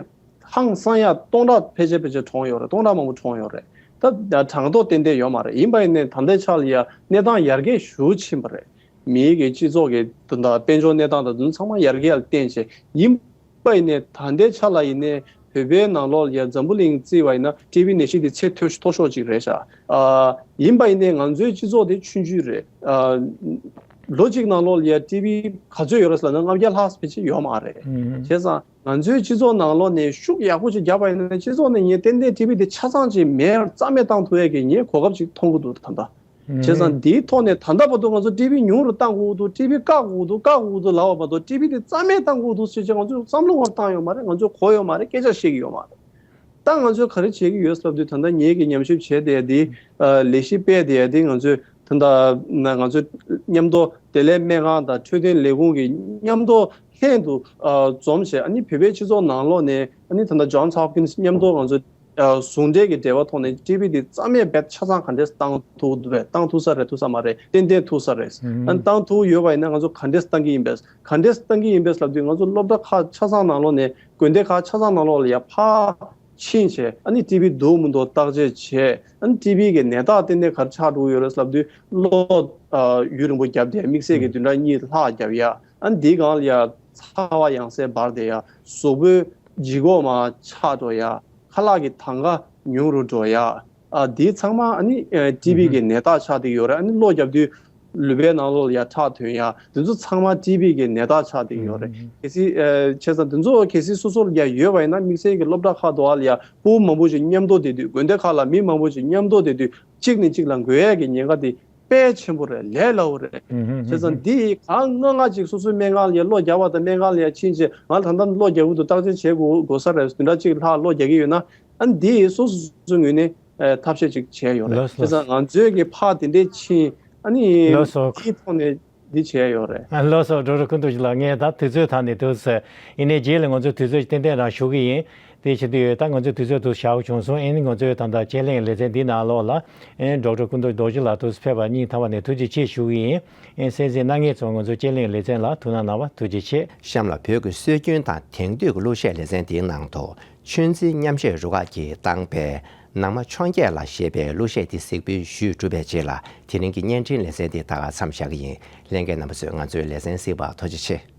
ཧང་སང་ཡ་སྟོང་ཕྲག་ཕལ་ཆེར་ཕལ་ཆེར་གྲོངས་ཡོད་རེད། སྟོང་ཕྲག་མང་པོ་གྲོངས་ཡོད་རེད། ད་གྲངས་ཐོ་ཏན་ཏན་ཡོད་མ་རེད། ཡིན་པ་ཡིན་ནའི་ད་ལྟའི་ཆ་ལ་ཡ་གནས་སྟངས་ཡར་རྒྱས་ཞེ་པོ་ཕྱིན་པ་རེད། མིའི་གི་སྤྱི་ཚོགས་ཀྱི་དོན་དག་དཔལ་འབྱོར་གནས་སྟངས་དང་དེ་ཚོ་ཚང་མ་ཡར་རྒྱས་ལ་བརྟེན་བྱས། ཡིན་པ་ཡིན་ནའི་ད་ལྟའི་ཆ་ལ་ཡིན་ནའི་བོད་པའི་ནང་ལོགས་ལ་ཡ་འཛམ་བུ་གླིང་བརྩིས་པ་ཡིན་ན་ཊི་བི་ནད་གཞི་དེ་ཚད་མཐོ་མཐོ་ཤོས་ཅིག་རེད་ཤག་ཨ་ཡིན་པ་ཡིན་ནའི་ང་ཚོའི་སྤྱི་ཚོགས་དེ་ཆུང་ཆུང་རེད། ཨ་ལོ་གཅིག་ནང་ལོགས་ལ་ཡ་ཊི་བི་ག་ཚོད་ཡོད་རེད་ཟེར་ན་ལྔ་བརྒྱ་ལྷག་ཕལ་ཆེར་ཡོད་མ་རེད། ཨུམ། བྱས་ཙང་ང་ཚོའི་སྤྱི་ཚོགས་ནང་ལོགས་ནས་ཤུགས་ཡག་པོ་ཅིག་བརྒྱབ་པ་ཡིན་ན་སྤྱི་ཚོགས་ནས་ངས་ཏན་ཏན་ཊི་བི་དེ་ཆ་ཚང་ཅིག་མེད་རྩ་མེད་བཏང་ཐུབ་ཡས་ཀྱི་ངས་གོ་སྐབས་ཅིག་མཐོང་གི་འདུག་ད་ལྟ། བྱས་ཙང་འདིའི་ཐོག་ནས་ད་ལྟ་བར་དུ་ང་ཚོ་ཊི་བི་ཉུང་རུ་བཏང་དགོས་འདུག་ཊི་བི་བཀག་དགོས་འདུག་བཀག་དགོས་འདུག་ལབ་པ་མ་གཏོགས་ཊི་བི་དེ་རྩ་མེད་བཏང་དགོས་འདུག་ཟེར་ཅིག་ང་ཚོས་བསམ་བློ་བཏང་ཡོད་མ་རེད། ང་ཚོས་གོ་ཡོད་མ་རེད། སྐད་ཆ་བཤད་ཀྱི་ཡོད་མ་རེད། ད་ང་ཚོས་ག་རེ་བྱེད་ཀྱི་ཡོད་ཟེར་དུས་ད་ལྟ་ངེད་ཀྱི་ཉམས་ཞིབ་བྱས་བསྡད་ཡ་དེ་ལས་གཞི་སྤེལ་བསྡད་ཡ་དེ་ང་ཚོས་ད་ལྟ་ང་ཚོས་མཉམ་དུ་བདེ་ལེགས་སྨན་ཁང་དང་འཕྲོད་བསྟེན་ལས་ཁུངས་ཀྱི་མཉམ་དུ་ལྷན་དུ་འཛོམས་བྱས། ཨ་ནི་བོད་པའི་སྤྱི་ཚོགས་ནང་ལོགས་ནས་ཨ་ནི་ད་ལྟ་Johns Hopkins་མཉམ་དུ་ང་ཚོ་ཟུང་འབྲེལ་གྱི་འབྲེལ་བ་ཐོག་ནས་ཊི་བི་དེ་རྩ་མེད་བེད་ཆ་ཚང་ག་འདྲས་བཏང་ཐུབ་འདུག་བས། བཏང་ཐུབ་ས་རེད་ཐུབ་ས་མ་རེད། ཏན་ཏན་ཐུབ་ས་རེད། ཨ་ནི་བཏང་ཐུབ་ཡོད་པ་ཡིན་ན་ང་ཚོ་ག་འདྲས་བཏང་གི་ཡིན་པས་ག་འདྲས་བཏང་གི་ཡིན་པས་ལབ་དུས་ང་ཚོ་སློབ་གྲྭ་ཁག་ཆ་ཚང་ནང་ལོགས་ནས་དགོན་སྡེ་ཁག་ཆ་ཚང་ནང་ལོགས་ལ་ཡ་ཕར་ཕྱིན་བྱས། ཨ་ནི་ཊི་བི་འདུག་མི་འདུག་བརྟག་དཔྱད་བྱས། ཨ་ནི་ཊི་བི་གི་ནད་རྟགས་ཏན་ཏན་ག་རེ་ཆགས་འགྲོ་གི་ཡོད་རེད་ལབ་དུས་གློ་ཡུན་རིང་པོ་བརྒྱབ་བསྡད། དམིགས་བསལ་གྱི་བདུན་ཕྲག་གཉིས་ལྷག་བརྒྱབ་ཡ། ཨ་ནི་དེའི་སྒང་ལ་ཡ་ཚ་བ་ཡང་སེ་འབར་བསྡད་ཡ། གཟུགས་པོའི་ལྗིད་ཁོག་མར་ཆག་འགྲོ་ཡ། ཁ་ལག་གི་དང་ག་ཉུང་རུ་འགྲོ་ཡ། ཨ་དེ་ཚང་མ་ཨ་ནི་ཨ་ཊི་བི་གི་ནད་རྟགས་ཆགས་བསྡད་ཡོད་རེད། ཨ་ནི་གློ་བརྒྱབ་དུས་ལུས་པའི་ནང་ལོགས་ལ་ཡ་ཁྲག་ཐོན་ཡ། དེ་ཚོ་ཚང་མ་ཊི་བི་གི་ནད་རྟགས་ཆགས་བསྡད་ཡོད་རེད། གལ་སྲིད་ཨ་བྱས་ཙང་དེ་ཚོ་གལ་སྲིད་སོ་སོར་ཡ་ཡོད་པ་ཡིན་ན་དམིགས་བསལ་གྱི་སློབ་གྲྭ་ཁག་དུ་བ་ལ་ཡ་ཕྲུ་གུ་མང་པོ་ཞིག་མཉམ་དུ་བསྡད་དུས། དགོན་སྡེ་ཁག་ལ་མི་མང་པོ་ཞིག་མཉམ་དུ་བསྡད་དུས་གཅིག་ནས་གཅིག་ལ་འགོས་ཡ་གི་ཉེན་ཁ་དེ་དཔེ་ཆེན་པོ་རེད། ལས་སླ་བོ་རེད། བྱས་ཙང་འདི་གང་སྔ་སྔ་ཅིག་སོ་སོའི་སྨན་ཁང་ལ་ཡ་གློ་བརྒྱབ་པ་དང་སྨན་ཁང་ལ་ཡ་ཕྱིན་བྱས་ང་ད་ལྟ་གློ་རྒྱག་གི་འདུག་བརྟག་དཔྱད་བྱེད་དགོས་དགོས་ས་རེད། བདུན་ཕྲག་གཅིག་ལྷག་གློ་རྒྱག་གི་ཡོད་ན་ཨ་ནི་འདི་སོ་སོ་སོའི་ངོས་ནས་ཨ་ཐབས་ཤེས་ཅིག་བྱས་ཡོད་རེད། ལགས་སོ། བྱས་ཙང་ང་ཚོའི་གི་ཕར་དེ་འདྲས་ཕྱིན་ཨ་ནི་ལགས་སོ། འདིའི་ཐོག་ནས་འདི་བྱས་ཡོད་རེད། ལགས་སོ། ཌོག་ཊར་ཀུན་ཏུ་ལགས། ངས་ད་དུས་ཚོད་ཐག་ནས་འདུག་ཟེར། ཡིན་ནའི་རྗེས་ལ་ང་ཚོ་དུས་ཚོད་ཏན་ཏན་རང་ཞུ་གི་ཡིན། དེ་བྱེད་དུས་ད་ང་ཚོའི་དུས་ཚོད་དུ་བཞག་བྱུང་སོང་། ཨེ་ནི་ང་ཚོའི་ད་ལྟ་དཔྱད་གླེང་ལེ་ཚན་འདི་ནང་ལོགས་ལ་ཨེ་ཌོག་ཊར་ཀུན་ཏུ་རྡོ་རྗེ་ལགས་དུས་ཕེབས་པར་སྙིང་ཐག་པ་ནས་ཐུགས་རྗེ་ཆེ་ཞུ་གི་ཡིན། ཨེ་གསན་གཟིགས་གནང་མཁན་ཚོ་ང་ཚོའི་དཔྱད་གླེང་ལེ་ཚན་ལ་ཐུགས་སྣང་གནང་བར་ཐུགས་རྗེ་ཆེ། གཤམ་ལ་བོད་ཀྱི་སྲོལ་རྒྱུན་དང་དེང་དུས་ཀྱི་གླུ་གཞས་ལེ་ཚན་འདིའི་ནང་དུ་ཆོས་འཛིན་མཉམ་གཞས་རུ་ཁག་གིས་བཏང་པའི་ནང་མ་འཕྱོངས་རྒྱས་ལ་ཞེས་པའི་གླུ་གཞས་འདི་གཟིགས་འབུལ་ཞུས་གྲུབ་པའི་རྗེས་ལ་དེ་རིང་གི་བརྙན་འཕྲིན་ལེ་ཚན་འདི་ད་ག་མཚམས་བཞག་གི་ཡིན། ལྷན་རྒྱས་རྣམ་པ་ཚོས་ང་ཚོའི་ལེ་ཚན་གཟིགས་པར་ཐུགས་རྗེ་ཆེ།